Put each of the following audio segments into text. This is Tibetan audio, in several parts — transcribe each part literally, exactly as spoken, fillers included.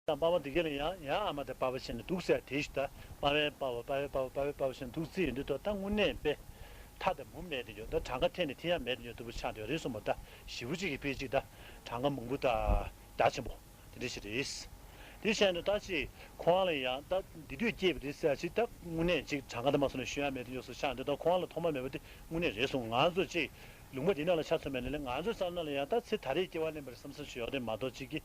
དང་པ་ཕ་དེ་ག་ལ་ཡང་ཡང་ཨ་མ་དང་པ་ཕ་བྱས་ནས་འདུག་ཟེར་དེ་ཞིག་ད་པ་ཕའི་པ་ཕ་པ་ཕའི་པ་ཕ་པ་ཕའི་པ་ཕ་བྱས་ནས་འདུག་རྩིས་ཡོང་དུས་ད་ད་དངོས་གནས་པས་ཐ་དང་མུ་མེད་དེ་འཇོག་ད་གྲངས་ཀ་འཐེན་ནས་འཐེན་ཡ་མེད་དེ་འཇོག་དུ་བུ་ཆགས་འདོད་རེད་གསུངས་པ་ད་ཞེ་པོ་ཅིག་གི་དཔེ་ཅིག་ད་གྲངས་ཀ་མང་པོ་ད་རྒྱ་ཆེན་པོ་དེ་འདྲ་ཞིག་རེད། དེ་བྱས་ནས་ད་ཅིག་ཁོང་ལ་ཡང་ད་འདི་དུས་སྐྱེས་པ་རེད་ཟེར་ཅིག་ད་དངོས་གནས་ཅིག་གྲངས་ཀ་ད་མ་སོང་ན་ཞུ་ཡ་མེད་དེ་འཇོག་སུ་ཆགས་འདོད་ད་ཁོང་ལ་ཐོག་མ་མེད་པ་དེ་དངོས་གནས་རེད་གསུངས། ང་ཚོ་ཅིག་ལུང་པ་འདི་ནང་ལ་ཆ་མཚོན་པ་ཡིན་ན་ང་ཚོའི་བསམ་བློ་ལ་ཡང་ད་ཚེ་ད་རེས་སྐྱེ་བ་ལེན་པར་བསམ་བསམ་ཞིག་ཡོད་དེ་མ་གཏོགས་ཅིག་གི་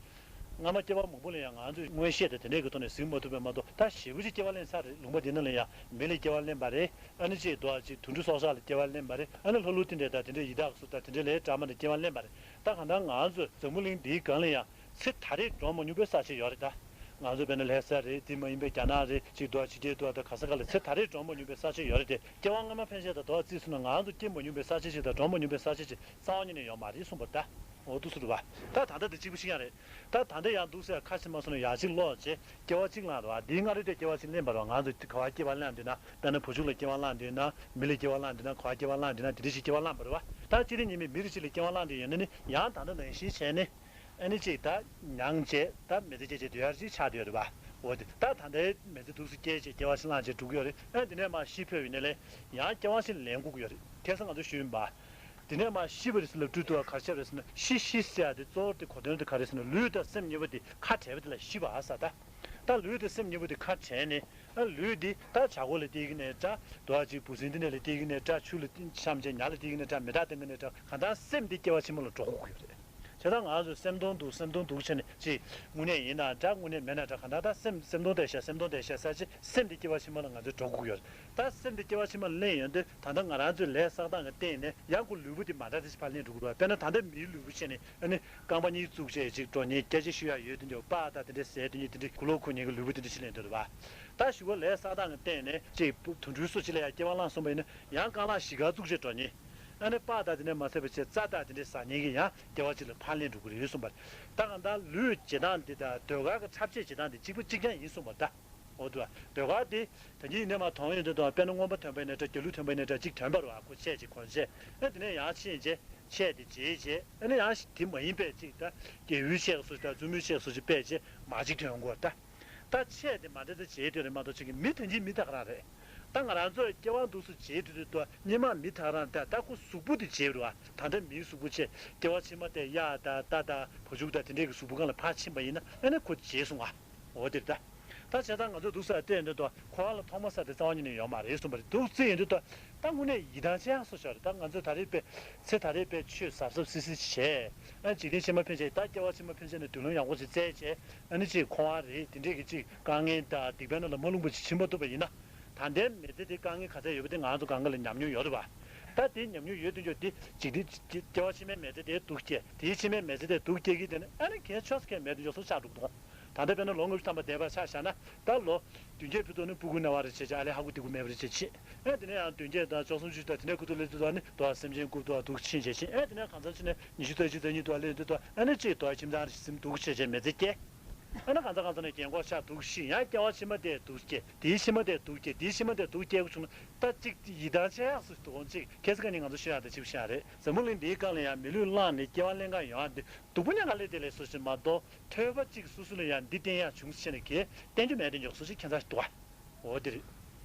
སྔ་མ་སྐྱེ་བ་མང་པོ་ལ་ཡང་ང་ཚོས་མངོན་ཤེས་དང་དེ་འདྲའི་གི་ཐོག་ནས་གཟིགས་མ་ཐུབ་པས་མ་གཏོགས་ད་ཞེ་པོ་ཅིག་སྐྱེ་བ་ལེན་ས་རེད། ལུང་པ་འདི་ནང་ལ་ཡང་མི་ལ་སྐྱེ་བ་ལེན་པ་རེད། ཨ་ནི་ཅིག་དུ་ཅིག་དུད་འགྲོ་སྲོག་ཆགས་ལ་སྐྱེ་བ་ལེན་པ་རེད། ཨ་ནི་ལྷ་ཀླུ་དེ་འདྲས་དང་དེ་འདྲས་ཡི་དྭགས་སུ་དང་དེ་འདྲས་ལས་བཀྲ་མ་དང་སྐྱེ་བ་ལེན་པ་རེད། ད་གང་ལྟར་ང་ཚོ་འཛམ་བུ་གླིང་འདིའི་སྒང་ལ་ཡང་ཚེ་ད་རེས་འགྲོ་མ་མྱོང་པའི་ས་ཆ་ཡོད་རེད་ད། ང་ཚོ་དཔེར་ན་ལྷ་ས་རེད་དེ་མ་ཡིན་པའི་རྒྱ་ནག་རེད་ཅིག་དུ་ཕྱི་རྒྱལ་དུ་དང་ག་ས་ག་ལ་ཚེ་ད་རེས་འགྲོ་མ་མྱོང་པའི་ས་ཆ་ཡོད་རེད་དེ་སྐྱེ་བ་སྔ་མ་ཕན་ཆད་དང་དུ་བ་རྩིས་སོང་ན་ང་ཚོ་སྐྱེ་མ་མྱོང་པའི་ས་ཆ་ཅིག་དང་འགྲོ་མ་མྱོང་པའི་ས་ཆ་ཅིག་རྩ་བ་ཉིད་ནས་ཡོད་མ་རེད་གསུངས་པ་ད། འོ་དུ་སུ་རུ་བ། ད་ད་ལྟ་དེ་གཅིག་པུ་ཤི་ཡང་རེད། ད་ད་ལྟ་ཡང་འདུག་ཟེར་ཁ་ཕྱེ་མ་སོང་ན་ཡ་གཅིག་ལོག་བྱས་སྐྱེ་བ་གཅིག་བླངས་རེད་བ། འདིའི་སྔ་རེད་དེ་སྐྱེ་བ་གཅིག་ལེན་པ་རེད་བ། ང་ཚོ་ག་བ་སྐྱེ་བ་བླངས་འདུག་ན་དཔེར་ན་བུ་ཕྲུག་ལ་སྐྱེ་བ་བླངས་འདུག་ན་མི་ལ་སྐྱེ་བ་བླངས་འདུག་ན་ག་བ་སྐྱེ་བ་བླངས་འདུག་ན་དེ་འདྲ་ཞིག་སྐྱེ་བ་བླངས་པ་རེད་བ། ད་སྤྱིར་ཉིན་མི་མི་རེ་གཅིག་ལ་སྐྱེ་བ་བླངས་འདུག་ཡོད་ན་ནི་ཡང་ད་ལྟ་ནང་བཞིན་བྱས་ནས་ཨ་ནི་གཅིག་ད་མྱང་བྱས་ད་མི་ཚེ་སྐྱེལ་བྱས་སྡོད་ཡ་གཅིག་ཆགས་བསྡད་ཡོད་རེད་བ། འོ་དེ་ད་ད་ལྟའི་མི་ཚེ་འདུག་སེ་སྐྱེལ་བྱས་སྐྱེ་བ་གཅིག་བླངས་བྱས་འགྲོ་གི་ཡོད་རེད། ཨ་དེ་ནས་མར་ཤི་འཕོས་ཡིན་ན་ལས་ཡང་སྐྱེ་བ་གཅིག་ལེན་དགོས་ཀྱི་ཡོད་རེད། ཁ་སང་ང་ཚོ་ཞུས་ཡིན་པ། དེ་ནས་མར་ཤི་བ་རེད་ཟེར་ལབ་དུས་དུ་བ་ག་རེ་བྱས་པ་རེད་ཟེར་ན་ཤི་ཤི་ཟེར་ཡ་དེ་གཙོ་བོ་དེ་གོ་དོན་དེ་ག་རེ་ཟེར་ན་ལུས་དང་སེམས་གཉིས་པོ་དེ་ཁ་བྲལ་བ་དེ་ལ་ཤི་བ་ཟེར་ད། ད་ལུས་དང་སེམས་གཉིས་པོ་དེ་ཁ་བྲལ་ནས་ཨ་ལུས་འདི་ད་བྱ་རྒོད་ལ་བརྟེན་གྱི་ནས་འདྲ་དུ་བ་ཅིག་འབུ་སྲིན་འདི་ནས་ལ་བརྟེན་གྱི་ནས་འདྲ་ཆུ་ལ་བཤམས་བྱས་ཉ་ལ་བརྟེན་གྱི་ནས་འདྲ་མེ་སྟག་བརྟེན་གྱི་ནས་འདྲ་གང་ལྟར་སེམས་འདི་སྐྱེ་བ་ཕྱི་མ་ལ་འགྲོ་དགོས་ཀྱི་ཡོད་རེད། བྱས་ཙང་ང་ཚོས་སེམས་སྟོང་འདུག་སེམས་སྟོང་འདུག་བྱས་ནས་ཅིག་དངོས་གནས་ཡིན་ན་འདྲ་དངོས་གནས་མེད་ན་འདྲ་གང་ལྟར་ད་སེམས་སེམས་སྟོང་བསྡད་ཤག་སེམས་སྟོང་བསྡད་ཤག་ཟེར་ཅིག་སེམས་འདི་སྐྱེ་བ་ཕྱི་མ་ལ་ང་ཚོས་འགྲོ་དགོས་ཀྱི་ཡོད་རེད། ད་སེམས་འདི་སྐྱེ་བ་ཕྱི་མ་ལ་ལེན་ཡོང་དུས་ད་ལྟ་ང་རང་ཚོའི་ལས་བསགས་སྟངས་ཀྱི་སྟེང་ནས་ཡང་ཁོ་ལུས་པོ་འདི་མ་འདྲ་འདྲ་ཞིག་ཕར་ལེན་འགྲོ་གི་རེད་བ། དཔེར་ན་ད་ལྟ་མིའི་ལུས་པོ་བྱས་ནས་ཨ་ནི་རྐང་པ་གཉིས་བཙུགས་བྱས་ཅིག་འགྲོ་ཉེན་སྐད་ཆ་ཤོད་ཡ་ཡོད་དུས་འདྲ་པགས་དང་དེ་འདྲ་ཟས་དེ་གཉིས་དེ་འདྲ་གུ་ལོག་ཁུ་ཉེན་གྱི་ལུས་པོ་དེ་འདྲ་ཞིག་ལེན་འདོད་རེད་བ། ད་ཞུ་བ་ལས་བསགས་སྟངས་ཀྱི་སྟེང་ནས་ཅིག་དུད་འགྲོའི་སོ་ཅིག་ལ་ཡང་སྐྱེ་བ་བླངས་སོང་བ་ཡིན་ན་ཡང་རྐང་ལག་བཞི་ག་བཙུགས་བྱས་འགྲོ་ཉེན། ཨ་ནི་པགས་དང་དེ་ནས་མ་ཟད་པ་བྱས་རྩ་དང་དེ་འདྲའི་ཟ་ཉེན་གྱི་ཡང་སྐྱེ་བ་གཅིག་ལ་ཕར་ལེན་འགྲོ་གི་རེད་གསུངས་པ་རེད། ད་གང་ལྟར་ལུས་བྱེད་སྟངས་འདི་དང་ཟློས་གར་གྱི་འཁྲབ་ཆས་བྱེད་སྟངས་འདི་གཅིག་པ་གཅིག་རྐྱང་ཡིན་གསུངས་པ་རེད་ད། འོ་དུ་བ་ཟློས་གར་འདི་ད་གིན་ཡིན་ནས་མ་མཐོང་ཡོང་དུས་དང་དཔེར་ན་མངོན་པ་ཐོན་པ་ཡིན་ན་འདྲ་རྒྱ་གླུ་ཐོན་པ་ཡིན་ན་འདྲ་གཅིག་ཐོན་པ་རེད་བ། ཁོ་ཆས་ཅིག་གོན་ཆས་ཨ་དེ་ནས་ཡང་ཕྱིན་རྗེས་ཆས་དེ་བརྗེས་རྗེས་ཨ་ནི་ཡང་དེ་མ་ཡིན་པའི་གཅིག་ད་རྒྱལ་པོའི་ཆས་སུ་དང་བཙུན་མོའི་ཆས་སུ་ཅིག་ཕལ་ཆེར་མ་གཅིག་ཐོན་གོ་ད། ད་ཆས་དེ་མ་འདྲ་ད་བྱེད་དུས་རེད་མ་གཏོགས་ཅིག་གི་མི་དོན་གྱི་མི་ད་ག་རང་རེད། ད་ང་རང་ཚོ་སྐྱེ་བ་འདུག་སུ་བྱེད་དུས་དུས་དུ་སྙེ་མ་མི་ད་ག་རང་ད་ད་ཁོ་གཟུགས་པོ་དེ་བྱེད་རུ་བ། ད་ལྟ་མིའི་གཟུགས་པོ་བྱེད་སྐྱེ་བ་ཕྱི་མ་དེ་གཡག་ད་རྟ་ད་བ་ཕྱུགས་ད་དེ་འདྲས་ཀྱི་གཟུགས་པོ་སྒང་ལ་ཕར་ཕྱིན་པ་ཡིན་ན་ཨ་ནི་ཁོ་བྱེད་སོང་བ། འོ་དེ་རེད་ད། ད་བྱས་ཙང་ང་ཚོ་འདུག་སུ་བལྟས་འདུག་དུ་ཁོ་རང་ལ་ཐོག་མ་ས་དེ་རྩ་བ་ཉིད་ནས་ཡོད་མ་རེད་གསུངས་པ་རེད་འདུག་རྩིས་ཡིན་དུས་ད། ད་དངོས་གནས་ཡིད་ཐང་ཆད་ཡག་སོ་ཤོར་རེད། ད་ང་ཚོས་ད་རེས་དཔེ་ཚེ་ད་རེས་དཔེ་ཆོས་གཟབ་གཟབ་སིལ་སིལ་བྱས། ཨ་འཇིག་རྟེན་ཕྱི་མ་ཕན་ཆད་ད་སྐྱེ་བ་ཕྱི་མ་ཕན་ཆད་ནས་མདུན་ལམ་ཡག་པོ་ཞིག་བཙལ་བྱས་ཨ་ནི་ཅིག་ཁོ་རང་རེད་དེ་འདྲས་ཀྱི་ཅིག་དཀའ་ངལ་དང་སྡིག་པའི་ནང་ལ་མ་ལྷུང་པ་ཅིག་ཕྱིན་མ་ཐུབ་པ་ཡིན་ན། ད་ལྟའི་མི་ཚེ་དེ་དཀའ་ངལ་ག་ཚད་ཡོད་པ་དེ་ང་ཚོ་གང་ག་ལ་ཉམས་མྱོང་ཡོད་རེད་བ། ད་དེ་ཉམས་མྱོང་ཡོད་དུས་ཅོག་དེ་འཇིག་རྟེན་སྐྱེ་བ་ཕྱི་མའི་མི་ཚེ་དེ་སྡུག་སྐྱེ་དེའི་ཕྱི་མའི་མི་ཚེ་དེ་སྡུག་སྐྱེ་གི་དེ་ནི་ཨ་ནི་གལ་ཆོག་ས་གལ་མེད་དུ་ཡོད་སོ་ཆགས་འགྲོ་གི་འདུག་ད་ལྟ་དཔེར་ན་ལོ་ལྔ་བཅུ་ཐམ་པ་འདས་པ་ཆ་བཞག་ན་ད་ལོ་བདུན་བརྒྱད་བར་དུ་ནི་སྤུ་གུ་ན་བ་རེ་བྱེད་ཅིག་ཨ་ལས་ཧ་གོ་དེ་གུ་མེད་པ་རེ་བྱེད་ཅིག་ཨེ་དེ་ནས་ཡང་བདུན་བརྒྱད་དང་བཅུ་གསུམ་བཅུ་དང་དེ་ནས་ཁུ་ཐུག་ལས་དུ་དང་ནི་དུ་བ་སེམས་ཅན་རྐུབ་དུ་བ་དུག་ཕྱིན་བྱེད་ཅིག་ཨེ་དེ་ནས་གང་ཚང་ཕྱིན་ནས་ཉི་ཤུ་རྩ་གཅིག་རྩ་གཉིས་དུ་བ་ལས་དུ་དང་ཨ་ནི་ཅིག་དུ་བ་ཁྱིམ་ཚང་རེ་ཞིག་སེམས་དུག་བྱེད་བྱེད་མེ་ཚེ་སྐྱེ། ཨ་ནི་གང་ཚང་གང་ཚང་ནས་རྒན་གོག་ཤ་དུག་ཤི་ཡང་སྐྱེ་བ་ཕྱི་མ་དེ་དུག་སྐྱེ་དེའི་ཕྱི་མ་དེ་དུག་སྐྱེ་དེའི་ཕྱི་མ་དེ་དུག་སྐྱེ་དགོས་བྱུང་ན་ད་ཅིག་ཡི་དྭགས་ཆེ་ཡག་སུ་དུ་འོང་ཅིག་ཁྱེད་ཚོ་ག་ནི་ང་ཚོ་ཤོད་ཡག་དེ་ཅིག་ཤ་རེད། འཛམ་བུ་གླིང་འདིའི་སྒང་ལ་ཡང་མི་ལུས་བླངས་ནས་སྐྱེ་བ་ལེན་ག་ཡོང་ཡག་འདི་སྡུག་པོ་ཉག་ག་ལས་དེ་ལས་སུ་ཞིག་མ་གཏོགས། ཐོས་པ་གཅིག་སོ་སོ་ལ་ཡང་འདི་བསྟན་ཡག་བྱུང་ཟེར་ནས་གས་བསྟན་རྒྱུ་མེད་དེ་མགྱོགས་སོ་ཞིག་ཁྱད་མཚར་ཞིག་འདུག་བ། འོ་དེ་རེད།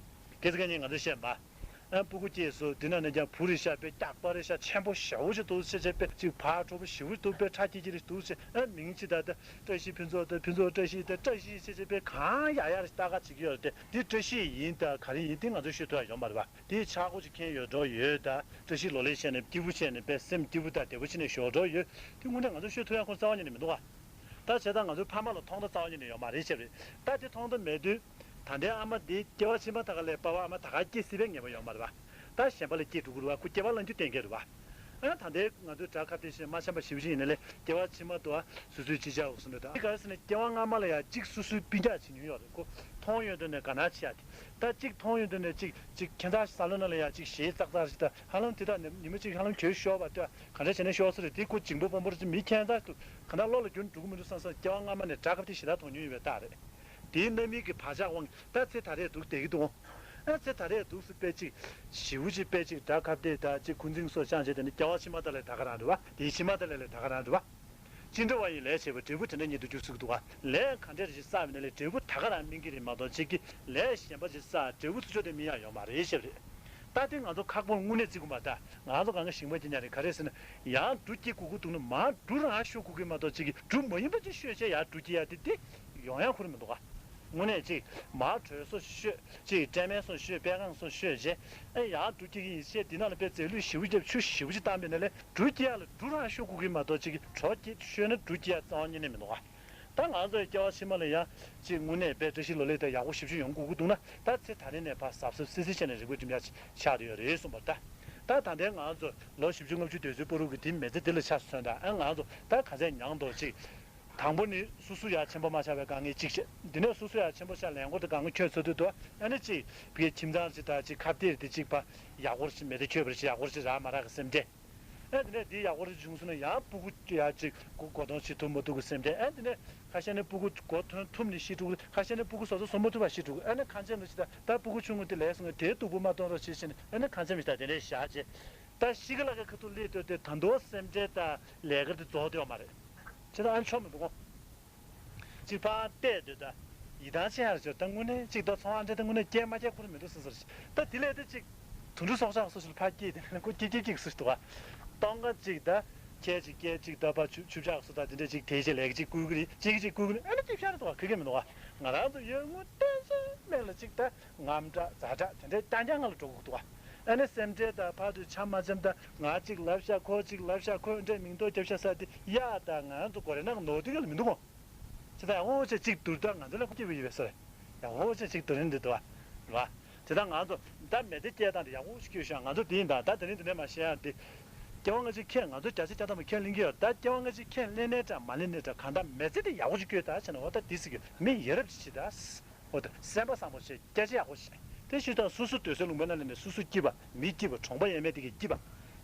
ཁྱེད་ཚོ་ག་ནས་ང་ཚོ་བཤད་པ། ཨ་སྤུ་གུ་སྐྱེས་སོ་དེ་ན་ནས་ཀྱང་བུ་རེད་ཤག་པས་སྐྱག་པ་རེད་ཤག་ཆེན་པོ་ཞེ་བོ་ཞིག་འདུག་ཟེར་བྱས་པས་གཅིག་བག་དྲོ་པོ་ཞེ་བོ་འདུག་པས་ཁྲ་སྐྱིད་སྐྱིད་རེད་འདུག་ཟེར་ཨ་མིང་ཅི་ད་ལྟ་བཀྲ་ཤིས་ཕུན་ཚོགས་ད་ཕུན་ཚོགས་བཀྲ་ཤིས་ད་བཀྲ་ཤིས་ཟེར་བྱས་པས་གང་ཡག་ཡག་རེ་ལྟ་ག་བྱེད་ཀྱི་ཡོད་རེད་དེ་འདི་བཀྲ་ཤིས་ཡིན་ད་ག་རེ་ཡིན་དེ་ང་ཚོ་ཤོད་ཐུབ་ཡག་ཡོད་མ་རེད་བ། དེའི་ཆག་སྒོ་ཅིག་ཁེངས་ཡོད་འགྲོ་ཡོད་ད། བཀྲ་ཤིས་ལོ་ལེགས་བྱས་ནས་སྐྱིད་པོ་བྱས་ནས་དཔེ་སེམས་སྐྱིད་པོ་དང་བདེ་པོ་བྱས་ནས་ཞོགས་འགྲོ་ཡོད། དེ་དངོས་གནས་ང་ཚོ་ཤོད་ཐུབ་ཡག་ཁོ་རྩ་བ་ཉིད་ནས་མི་འདུག་བ། ད་བྱས་ཙང་ང་ཚོའི་ཕ་མ་ལ་ཐོག་མཐའ་རྩ་བ་ཉིད་ནས་ཡོད་མ་རེད་ཅེས་རེད། ད་དེ་ཐོག་མཐའ་མེད་དུས། ད་ལྟའི་ཨ་མ་དེ་སྐྱེ་བ་ཕྱི་མ་ད་ག་ལས་པ་ཕ་ཨ་མ་ད་ག་སྐྱེ་སྲིད་པའི་ངེས་པ་ཡོད་མ་རེད་བ། ད་གཞན་པ་ལ་སྐྱེ་འགྲོ་གི་རེད་བ་ཁོ་སྐྱེ་བ་བླང་རྒྱུ་གཏན་འཁེལ་རེད་བ། ཨ་ད་ལྟའི་ང་ཚོའི་དགྲ་ཁ་གཏད་བཞིན་མ་འཆམ་པ་ཞེ་པོ་ཅིག་ཡིན་ན་ལས་སྐྱེ་བ་ཕྱི་མ་དུ་བ་སོ་སོའི་ཅི་བྱ་འོག་སོང་འདྲ་ད། དེ་ག་རེ་ཟེར་ན་སྐྱེ་བ་སྔ་མ་ལ་ཡང་གཅིག་སོ་སོའི་སྤུན་ཀྱག་བྱེད་མྱོང་ཡོད་རེད་ཁོ། མཐོང་ཡོང་དུས་ནས་དགའ་སྣང་བྱེད་ཡ་དེ། ད་གཅིག་མཐོང་ཡོང་དུས་ནས་གཅིག་གཅིག་ཁྱེད་ཚང་བསམ་བློ་ནང་ལ་ཡ་གཅིག་ཞེ་ཙག་ཙག་ཞིག་ད་ཧ་ལམ་དེ་དག་ནས་ཉི་མ་གཅིག་ཧ་ལམ་གྱོད་ཤོར་བ་ལྟོས་ག་འདྲ་བྱས་ནས་ཤོར་སོང་རེད་དེ་ཁོ་འཇིང་པོ་སྤོམ་པོ་རེད་ཅིག་མི་ཁྱེད་ཚང་དུ་ག་འདྲ་བློ་ལ་རྒྱུན་འགྲོ་གི་མི་འདུག་བསམ་བསམ་སྐྱེ་བ་སྔ་མ་ནས་དགྲ་ཁ་གཏད་ཞེ་དྲག་མཐོང་མྱོང་ཡོད་པའི་རྟགས་རེད། དེའི་རྣམ་སྨིན་གྱི་བག་ཆགས་དབང་གིས་ད་ཚེ་ད་རེས་འདུག་བསྡད་ཀྱི་འདུག་ཨ་ཚེ་ད་རེས་འདུག་སུ་དཔེ་གཅིག་ཞེ་པོ་ཅིག་དཔེ་གཅིག་དགྲ་ཁ་གཏད་ད་གཅིག་འཁོན་འཛིང་སོགས་བཅངས་བྱས་དེ་ནི་སྐྱེ་བ་ཕྱི་མ་ད་ལས་ད་ག་རང་རེད་བ། དེའི་ཕྱི་མ་ད་ལས་ལས་ད་ག་རང་རེད་བ། ཅི་འདྲ་བ་ཡིན་ལས་བྱས་པའི་འབྲས་བུ་དེ་འདྲ་ཉིད་དུ་འགྱུར་སྲིད་ཀྱི་འདུག་ག། ལས་ག་འདྲ་ཞིག་བསགས་པ་ཡིན་ན་ལས་འབྲས་བུ་ད་ག་རང་སྨིན་གྱི་རེད་མ་གཏོགས་གཅིག་གི་ལས་གཞན་པ་ཞིག་བསགས་འབྲས་བུ་ཚུར་ཕྱོགས་དེ་སྨིན་ཡག་ཡོད་མ་རེད་ཞེས་པ་རེད། ད་དེ་ང་ཚོ་ཁག་པོ་དངོས་གནས་བརྩི་དགོས་མ་རེད། ད་ང་ཚོ་གང་ག་ཞིང་པ་སྐྱེ་ཉག་རེད། ག་རེ་ཟེར་ན་ཡང་འབྲུ་སྐྱེ་དགོས་ཀྱི་འདུག་ན་མར་འབྲུ་རང་ཤོར་དགོས་ཀྱི་མ་གཏོགས་གཅིག་གི་འབྲུ་མ་ཡིན་པ་ཅིག་ཤོར་བྱས་ཡར་འབྲུ་སྐྱེ་ཡག་དེ་དེ་ཡོང་ཡག་ཁོ་རང་མི་འདུག་ག། དངོས་གནས་ཅིག་མར་དྲོད་སོགས་ཤོད་ཅིག་སྤྲད་མེད་སོགས་ཤོད་པད་ཁང་སོགས་ཤོད་བྱས་ཨེ་ཡར་འབྲུ་སྐྱེ་གི་ཡིན་ཞེས་འདི་ནང་ལ་དཔེ་རྫས་ལུད་ཞེ་པོ་བརྒྱབ་ཆུ་ཞེ་པོ་ཅིག་བཏང་པས་ན་ལས་འབྲུ་སྐྱེ་ཡག་ལ་འབྲུ་རང་ཤོར་དགོས་ཀྱི་མ་གཏོགས་གཅིག་གི་གྲོགས་སྐྱེ་ཤོར་ན་འབྲུ་སྐྱེ་ཡག་རྩ་བ་ཉིད་ནས་མི་འདུག་ག། ད་ང་ཚོའི་སྐྱེ་བ་ཕྱི་མ་ལ་ཡང་ཅིག་དངོས་གནས་དཔེ་བཀྲ་ཤིས་ལོ་ལེགས་དང་ཡག་པོ་ཞེ་པོ་ཅིག་ཡོང་དགོས་ཀྱི་འདུག་ན་ད་ཚེ་ད་རེས་ནས་ཕར་གཟབ་གཟབ་སིལ་སིལ་བྱས་ནས་རིག་པ་སྒྲིམ་ཡག་ཅིག་ཆགས་བསྡད་ཡོད་རེད་གསུངས་པ་རེད། ད་ད་ལྟའི་ང་ཚོ་ལོ་བཞི་བཅུ་ལྔ་བཅུ་སྡོད་ཚུལ་པོ་རུ་གི་དེ་མི་ཚེ་འདི་ལ་ཆ་མཚོན་དང་ཨ་ང་ཚོ་ད་ག་ཚད་མྱངས་འདུག་ཅིག་དང་པོ་ནི་སོ་སོ་ཡར་ཆེན་པོ་མ་ཆགས་པའི་དཀའ་ངལ་གཅིག་བྱས། འདི་ནས་སོ་སོ་ཡར་ཆེན་པོ་ཆགས་ལས་འགོ་དེ་དཀའ་ངལ་ཁྱོད་ཚོ་དུས་དུ་ཨ་ནི་གཅིག་བི་ཁྱིམ་ཚང་གཅིག་དང་གཅིག་ཁ་གཏད་དེ་གཅིག་པ་ཡག་པོ་ཞིག་མེད་དེ་ཁྱོད་པར་ཞིག་ཡག་པོ་ཞིག་རག་མ་རག་གི་སེམས་ཁྲལ། ཨ་དེ་ནས་འདི་ཡག་པོ་ཞིག་བྱུང་སོང་ན་ཡང་སྤུ་གུ་ཡར་གཅིག་གོ་གོ་ཐོན་ཅིག་ཐུབ་མ་ཐུབ་གི་སེམས་ཁྲལ། ཨ་དེ་ནས་ཁ་ཤས་ནས་སྤུ་གུ་གོ་ཐོན་ཐུབ་ནས་ཤི་འགྲོ་གི། ཁ་ཤས་ནས་སྤུ་གུ་བཟོ་ཚོ་བཟོ་མ་ཐུབ་པ་ཤི་འགྲོ་གི། ཨ་ནི་ཁ་ཆེམས་ལ་ཅིག་ད་ད་སྤུ་གུ་ཆུང་ངུ་དེ་ལས་སོང་ངས་དེའི་སྡུག་པོ་མ་གཏོང་རོགས་བྱེད་ཅེས་ནས་ཨ་ནི་ཁ་ཆེམས་ཞིག་ད་དེ་འདྲས་བཞག་བྱས། ད་ཤི་གི་ལ་གི་ཁ་ཐུག་སླེབས་སྡོད་དེ་ད་མདོ་སེམས་ཁྲལ་ད་ལས་ཀ་དེ་རྫོགས་བསྡད་ཡོད་མ་རེད། ཅི་ད་ཨ་ཆོ་མི་འདུག་གོ། ཅིག་ཕར་བལྟས་སྡོད་ད། ཡིད་ཐང་ཆད་ཡར་ཅོ་ད་དངོས་གནས་ཅིག་ད་ཚོང་ཨ་འདྲེ་ད་དངོས་གནས་སྐྱེལ་མ་སྐྱེལ་ཁུར་མི་འདུག་ཟེར་ཟེར་ཞིག་ད་དེ་ལས་ད་ཅིག་དུད་འགྲོ་སྲོག་ཆགས་སུ་ཞིག་ཕར་སྐྱེས་དེ་ནས་ཁོ་སྐྱེ་སྐྱེ་སྐྱེ་སུ་ཞིག་འདུག་ག། སྟོང་ཁ་ཅིག་ད། ཁྱེད་ཅིག་སྐྱེལ་ཅིག་ད་ཕར་ཆུ་ཆུ་བྱག་སུ་ད་དེ་འདྲས་ཅིག་དེ་ཅིག་ལས་ཀྱི་ཅིག་བསྐུལ་གི་རེད། ཅིག་གི་ཅིག་བསྐུལ་གི་རེད། ཨ་ནི་སྐྱེ་ཤར་འདུག་ག། ཁེ་ཁེ་མི་འདུག་ག། ང་རང་ཚོ་ཡོད་དངོས་བསྟན་སྲིད་མེད་ལ་ཅིག་ད་ངམ་དྲག་ཛ་དྲག་དེ་འདྲས་རྐྱང་རྐྱང་ང་ལ་འགྲོ་དགོས་འདུག་ག། ཨ་ནི་སེམས་ཁྲལ་ད་ཕར་དུ་ཆ་མ་འཆམ་ད་ང་ཅིག་ལབ་ཤག་ཁོ་ཅིག་ལབ་ཤག་ཁོ་འདྲས་མིང་འདོགས་རྒྱབ་ཤག་ས་དེ་ཡག་ད་ང་རང་ཚོ་གོ་རེ་ནང་ནོར་དུས་ཡོད་ལ་མི་འདུག་གོ། ཅི་ད་ཡག་པོ་བྱས་ཅིག་བསྡུར་ད་ང་ཚོ་ལ་སྐྱིད་པོ་ཡོད་པས་སོ་རེད། ཡག་པོ་བྱས་ཅིག་བསྡུར་ཡིན་འདི་འདུག་བ། རེད་བ། ཅི་ད་ང་ཚོ་ད་མི་ཚེ་སྐྱེལ་སྟངས་དེ་ཡག་པོ་ཞིག་སྐྱོད་ཤག། ང་ཚོ་དེ་ཡིན་ད་ད་དེ་རིང་དེ་འདྲས་མ་བཤད་ཡག་དེ། སྐྱེ་བ་སྔ་ཕྱི་ཁས་ང་ཚོ་བརྒྱ་ཆ་བརྒྱ་ཐམ་པ་ཁས་ལེན་གྱི་ཡོད། ད་སྐྱེ་བ་སྔ་ཕྱི་ཁས་ལེན་ནའི་འདྲ་མ་ལེན་ནའི་འདྲ་གང་ལྟར་མི་ཚེ་དེ་ཡག་པོ་ཞིག་སྐྱོད་ད་བྱས་ན་འོ་ད་དེ་ཟེར་གྱི་མི་ཡ་རབས་ཅིག་བྱེད་ད། འོ་ད་སེམས་པ་བཟང་པོ་བྱས་སྐད་ཆ་ཡག་པོ་བཤད་དེ་ཞུས་ད་སོ་སོ་སྡོད་སའི་ལུང་པ་ན་སླེབས་ནས་སོ་སོ་སྐྱིད་པ་མི་སྐྱིད་པ་གྲོང་པ་ཡས་མས་དེ་གས་སྐྱིད་པ།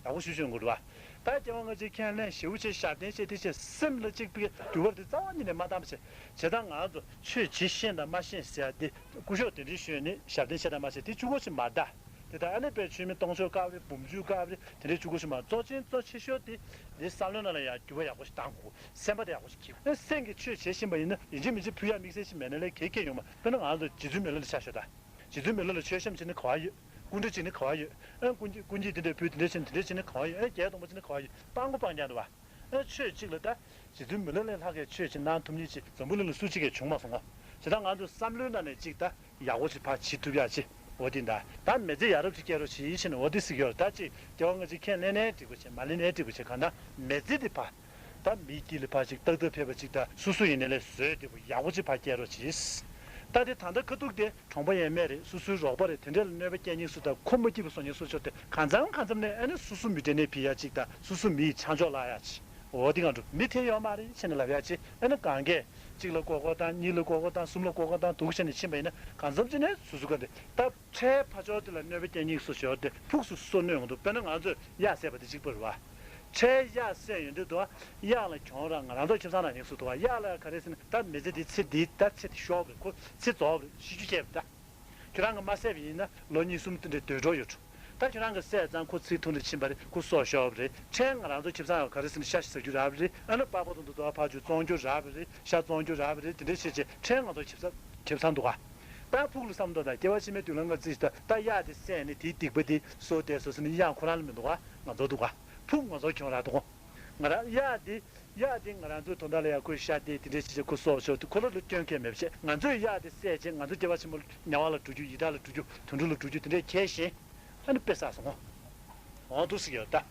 ཡག་པོ་ཞུ་ཞུ་དགོས་རེད་བ། ད་སྐྱེ་བ་སྔ་ཕྱི་ཁས་ལེན་ཞེ་པོ་བྱས་ཞབས་བརྟན་བྱས་དེ་བྱས་སེམས་ལ་གཅིག་པའི་འགྱུར་བ་དེ་རྩ་བ་ཉིད་ནས་མ་བཏང་བ་བྱས། བྱས་ད་ང་ཚོ་ཆོས་བྱེད་ཤེས་དང་མ་ཤེས་ཟེར་ཡ་དེ་སྐུ་ཞབས་དེ་འདྲའི་ཞུས་ནས་ཞབས་བརྟན་བྱས་དང་མ་བྱས་དེ་གཅིག་པོ་ཞིག་མ་གདའ། དེ་ད་ཨ་ནི་དཔེ་ཆོས་མི་སྟོང་ཕྲག་བཀག་པ་རེད། འབུམ་ཆུ་བཀག་པ་རེད། དེ་འདྲའི་གཅིག་པོ་ཞིག་མ་གཙོ་ཆེན་གཙོ་ཆེ་ཤོས་དེ་དེ་བསམ་བློའི་ནང་ལ་ཡང་འགྱུར་བ་ཡག་པོ་ཞིག་བཏང་དགོས། སེམས་པ་དེ་ཡག་པོ་ཞིག་འཁྱེར་དགོས། ཨ་སེམས་ཀྱིས་ཆོས་བྱེད་བཞིན་པ་ཡིན་ན་ཡིན་གཅིག་མིན་གཅིག་ཕུལ་ཡག་དམིགས་བསལ་ཞིག་མེད་ན་ལས་གལ་གལ་ཡོང་མ། དཔེར་ན་ང་ཚོ་རྗེ་བཙུན་མི་ལ་ལ་ཆ་ཤོག་ད། རྗེ་བཙུན་མི་ལ་ལ་མཆོད་བཤམས་བྱས་ན་ག་བ་ཡོད། སྐུ་འདྲ་བྱས་ན་ག་བ་ཡོད། ཨ་སྐུ་མཁྱེན་སྐུ་མཁྱེན་དེ་འདྲས་ཕུལ་དེ་འདྲས་བྱས་ན་དེ་འདྲས་བྱས་ན་ག་བ་ཡོད། ཨ་བརྒྱད་སྟོང་པ་བྱས་ན་ག་བ་ཡོད། སྤང་པོ་སྤང་རྐྱང་འདུག་བ། ཨ་ཆོས་གཅིག་ལ་ད། རྗེ་བཙུན་མི་ལ་ལས་ལྷག་གིས་ཆོས་བྱེད་གནང་ཐུབ་མཁན་ཅིག་འཛམ་བུ་གླིང་ལ་སུ་གཅིག་གིས་བྱུང་མ་སོང་ངོ་། བྱས་ཙང་ང་ཚོ་བསམ་བློའི་ནང་ནས་གཅིག་ད་ཡག་པོ་ཅིག་ཕར་བྱེད་ཐུབ་ཡག་ཅིག་འོ་དེ་འདྲ་ད་མི་ཚེ་ཡ་རབས་ཅིག་སྐྱེལ་རོགས་བྱེད་ཡིན་ཕྱིན་འོ་དེ་ཟེར་གྱི་ཡོད་རེད། ད་ཅིག་སྐྱེ་བ་སྔ་ཕྱི་ཁས་ལེན་ནའི་འགྲིག་པ་བྱེད་མ་ལེན་ནའི་འགྲིག་པ་བྱེད་གང་ལྟར་མི་ཚེ་འདི་ཕར། ད་མིའི་དཀྱིལ་ལ་ཕར་ཅིག་ཏག་ཏག་ཕེབས་པ་ཅིག་ད་སོ་སོ་ཡིན་ནའི་ལས་བཟོས་བདེ་པོ་ཡག་པོ་ཅིག་ཕར་སྐྱེལ་རོགས་བྱེད། ད་དེ་ད་ལྟ་ཁ་ཐུག་དེ་གྲོང་པ་ཡས་མས་རེད། སོ་སོའི་རོགས་པ་རེད། དེ་འདྲས་ལ་གནོད་པ་སྐྱེལ་མཁན་སུ་དང་ཁོ་མ་སྐྱིད་པ་བཟོ་མཁན་སུ་ཆོག་དེ་གང་འཚམ་གང་འཚམ་ནས་ཨ་ནི་སོ་སོ་མི་འདྲེན་ནས་ཕི་ཡ་ཅིག་དང་སོ་སོ་མི་ཡི་ཆ་འཇོག་ལ་ཡ་ཅིག་འོ་དེ་གང་འགྲོ་མི་དེ་ཡོད་མ་རེད་ཕྱིན་ནས་ལབ་ཡ་ཅིག་ཨ་ནི་གང་གས་གཅིག་ལ་ཀོ་ཀོ་བཏང་གཉིས་ལ་ཀོ་ཀོ་བཏང་གསུམ་ལ་ཀོ་ཀོ་བཏང་དུག་བྱས་ནས་ཕྱིན་པ་ཡིན་ན་གང་འཚམ་ཅིག་ནས་སོ་སོ་ག་དེ་ད་ཁྲལ་ཕ་ཆོག་དེ་ལ་གནོད་པ་སྐྱེལ་མཁན་སུ་ཞོར་དེ་ཕུགས་སུ་སོ་གནོད་ཡོང་འདུག་དཔེར་ན་ང་ཚོས་གཡག་བསད་པ་དེ་གཅིག་པ་རེད་བ། ཁྲལ་གཡག་བསད་ཡོང་དུས་དུ་གཡག་ལ་གྱོང་རག་ང་རང་ཚོ་ཁྱིམ་ཚང་ནང་ཡིན་སུ་དུ་བ་གཡག་ལ་ག་རེ་ཟེར་ན་ད་མི་ཚེ་འདི་ཚེ་འདི་ད་ཚེ་འདི་ཤོར་བ་རེད། ཁོ་ཚེ་རྫོགས་པ་རེད། ཤི་རྒྱུ་བྱས་པ་རེད་ད། ཁྱོད་རང་གིས་མ་བསད་པ་ཡིན་ན་ལོ་གཉིས་གསུམ་དེ་འདྲའི་སྡོད་གྲབས་ཡོད་འགྲོ། ད་ཁྱོད་རང་གིས་བསད་ཙང་ཁོ་ཚེ་ཐུང་དུ་ཕྱིན་པ་རེད། ཁོ་སྲོག་ཤོར་བ་རེད། ཁྲལ་ང་རང་ཚོ་ཁྱིམ་ཚང་ཡང་ག་རེ་ཟེར་ན་ཤ་ཞིག་ཟ་རྒྱུ་རག་པ་རེད། ཨ་ནི་པགས་པ་དང་དུ་དུ་བ་ཕར་རྒྱུ་བཙོང་རྒྱུ་རག་པ་རེད། ཤ་བཙོང་རྒྱུ་རག་པ་རེད། དེ་འདྲའི་བྱས་བྱས་ཁྲལ་ང་ཚོ་ཁྱིམ་ཚང་ཁྱིམ་ཚང་འདུག་ག། ད་ཕུགས་ལ་བསམ་མདོག་དང་སྐྱེ་བ་ཕྱི་མའི་མདུན་ལམ་ང་རྩིས་ད་ད་གཡག་དེ་བསད་ནས་དེའི་སྡིག་པ་དེ་གསོ་བསྡད་སོ་ཟེར་ནས་གཡག་ཁོ་རང་ལ་མི་འདུག་ག། ང་ཚོ་འདུག་ག། ཕུགས་ང་ཚོ་གྱོང་རག་འདུག་ག། ང་རང་གཡག་དེ། གཡག་དེ་ང་རང་ཚོའི་དོན་དག་ལ་ཡང་ཁོས་ཤ་སྟེར་དེ་འདྲས་བྱེད་བྱས་ཁོ་སྲོག་ཤོར་དུས་ཁོ་རང་ལ་སྐྱོན་གང་ཡང་མེད་པ་བྱས། ང་ཚོས་གཡག་དེ་བསད་བྱས་ང་ཚོ་སྐྱེ་བ་ཕྱི་མ་དམྱལ་བ་ལ་འགྲོ་རྒྱུ་ཡི་དྭགས་ལ་འགྲོ་རྒྱུ་དུད་འགྲོ་ལ་འགྲོ་རྒྱུ་དེ་འདྲས་ཁས་ཤིང་། ཨ་ནི་དཔེ་བསགས་སོང་ངོ་། འོང་འདུག་ཟེར་གྱི་ཡོད་ད།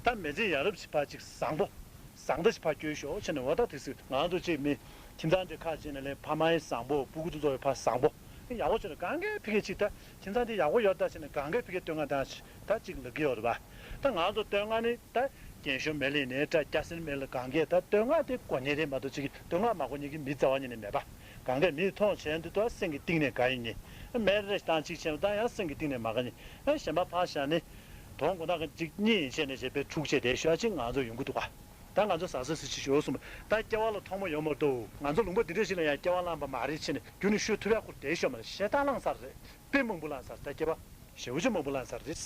ད་མི་ཚེ་ཡ་རབས་ཤིག་ཕར་ཅིག་བཟང་པོ། བཟང་ད་ཞིག་ཕར་སྐྱོལ་ཤོག་བྱས་ནས་འོ་ད་དེ་ཟེར་ང་ཚོ་ཅིག་མི། ཁྱིམ་ཚང་འདྲ་ཁག་ཅིག་ནས་ལས་ཕ་མ་ཡི་བཟང་པོ་སྤུ་གུ་དེ་ཚོ་ཡི་ཕར་བཟང་པོ། ཡག་པོ་བྱས་ནས་གང་གའི་ཕི་གེ་ཅིག་ད། ཁྱིམ་ཚང་དེ་ཡག་པོ་ཡོད་ད་བྱས་ནས་གང་གའི་ཕི་གེ་བསྟོད་བསྔགས་བཏང་ཞིག་ད་ཅིག་ལབ་ཀྱི་ཡོད་རེད་པ། ད་ང་ཚོ་བསྟོད་བསྔགས་ནི་ད། རྒན་གཞོན་མེད་ལས་ནས་ད་སྐྱ་སེར་མེད་ལ་གང་གས་ད་བསྟོད་བསྔགས་དེ་དགོས་མཁན་རེད་མ་གཏོགས་ཅིག་གིས་བསྟོད་བསྔགས་མ་དགོས་མཁན་གྱི་མི་རྩ་བ་ཉིད་ནས་མེད་པ། གང་གས་མིས་མཐོང་བྱས་འདི་ལྟར་སེམས་ཀྱི་གཏིང་ནས་དགའ་ཡིན་ནི། མེད་རེ་བཏང་གཅིག་བྱས་པ་ད་ཡང་སེམས་ཀྱི་གཏིང་ནས་མ་དགའ་ནི། ཨ་གཞན་པ་ཕར་བཞག་ནི། དོན་དགོས་ན་གཅིག་གཉིས་ཡིན་བྱས་ནས་བྱས་པའི་འཁྲུག་བྱས་དེ་ཤོད་ཅིག་ང་ཚོ་ཡོང་གི་འདུག་ག། ད་ང་ཚོ་ཟ་ཟ་ཟི་ཟི་ཞོར་གསུམ་ད་སྐྱེ་བ་ལ་ཐོག་མ་ཡོད་མ་གཏོགས་ང་ཚོ་ལུང་པ་འདི་འདྲ་ཞིག་ལ་ཡང་སྐྱེ་བ་བླངས་པ་མ་རེད་བྱས་ནས་རྒྱུན་ནས་ཤོད་ཐུབ་ཡག་ཁུར་བསྡད་ཤོད་མ་རེད། ཞེ་དྲག་བླངས་ཚར་རེད། དཔེ་མང་པོ་བླངས་ཚར་ད་སྐྱེ་བ་ཞེ་པོ་ཅིག་མང་པོ་བླངས་ཚར་རེད།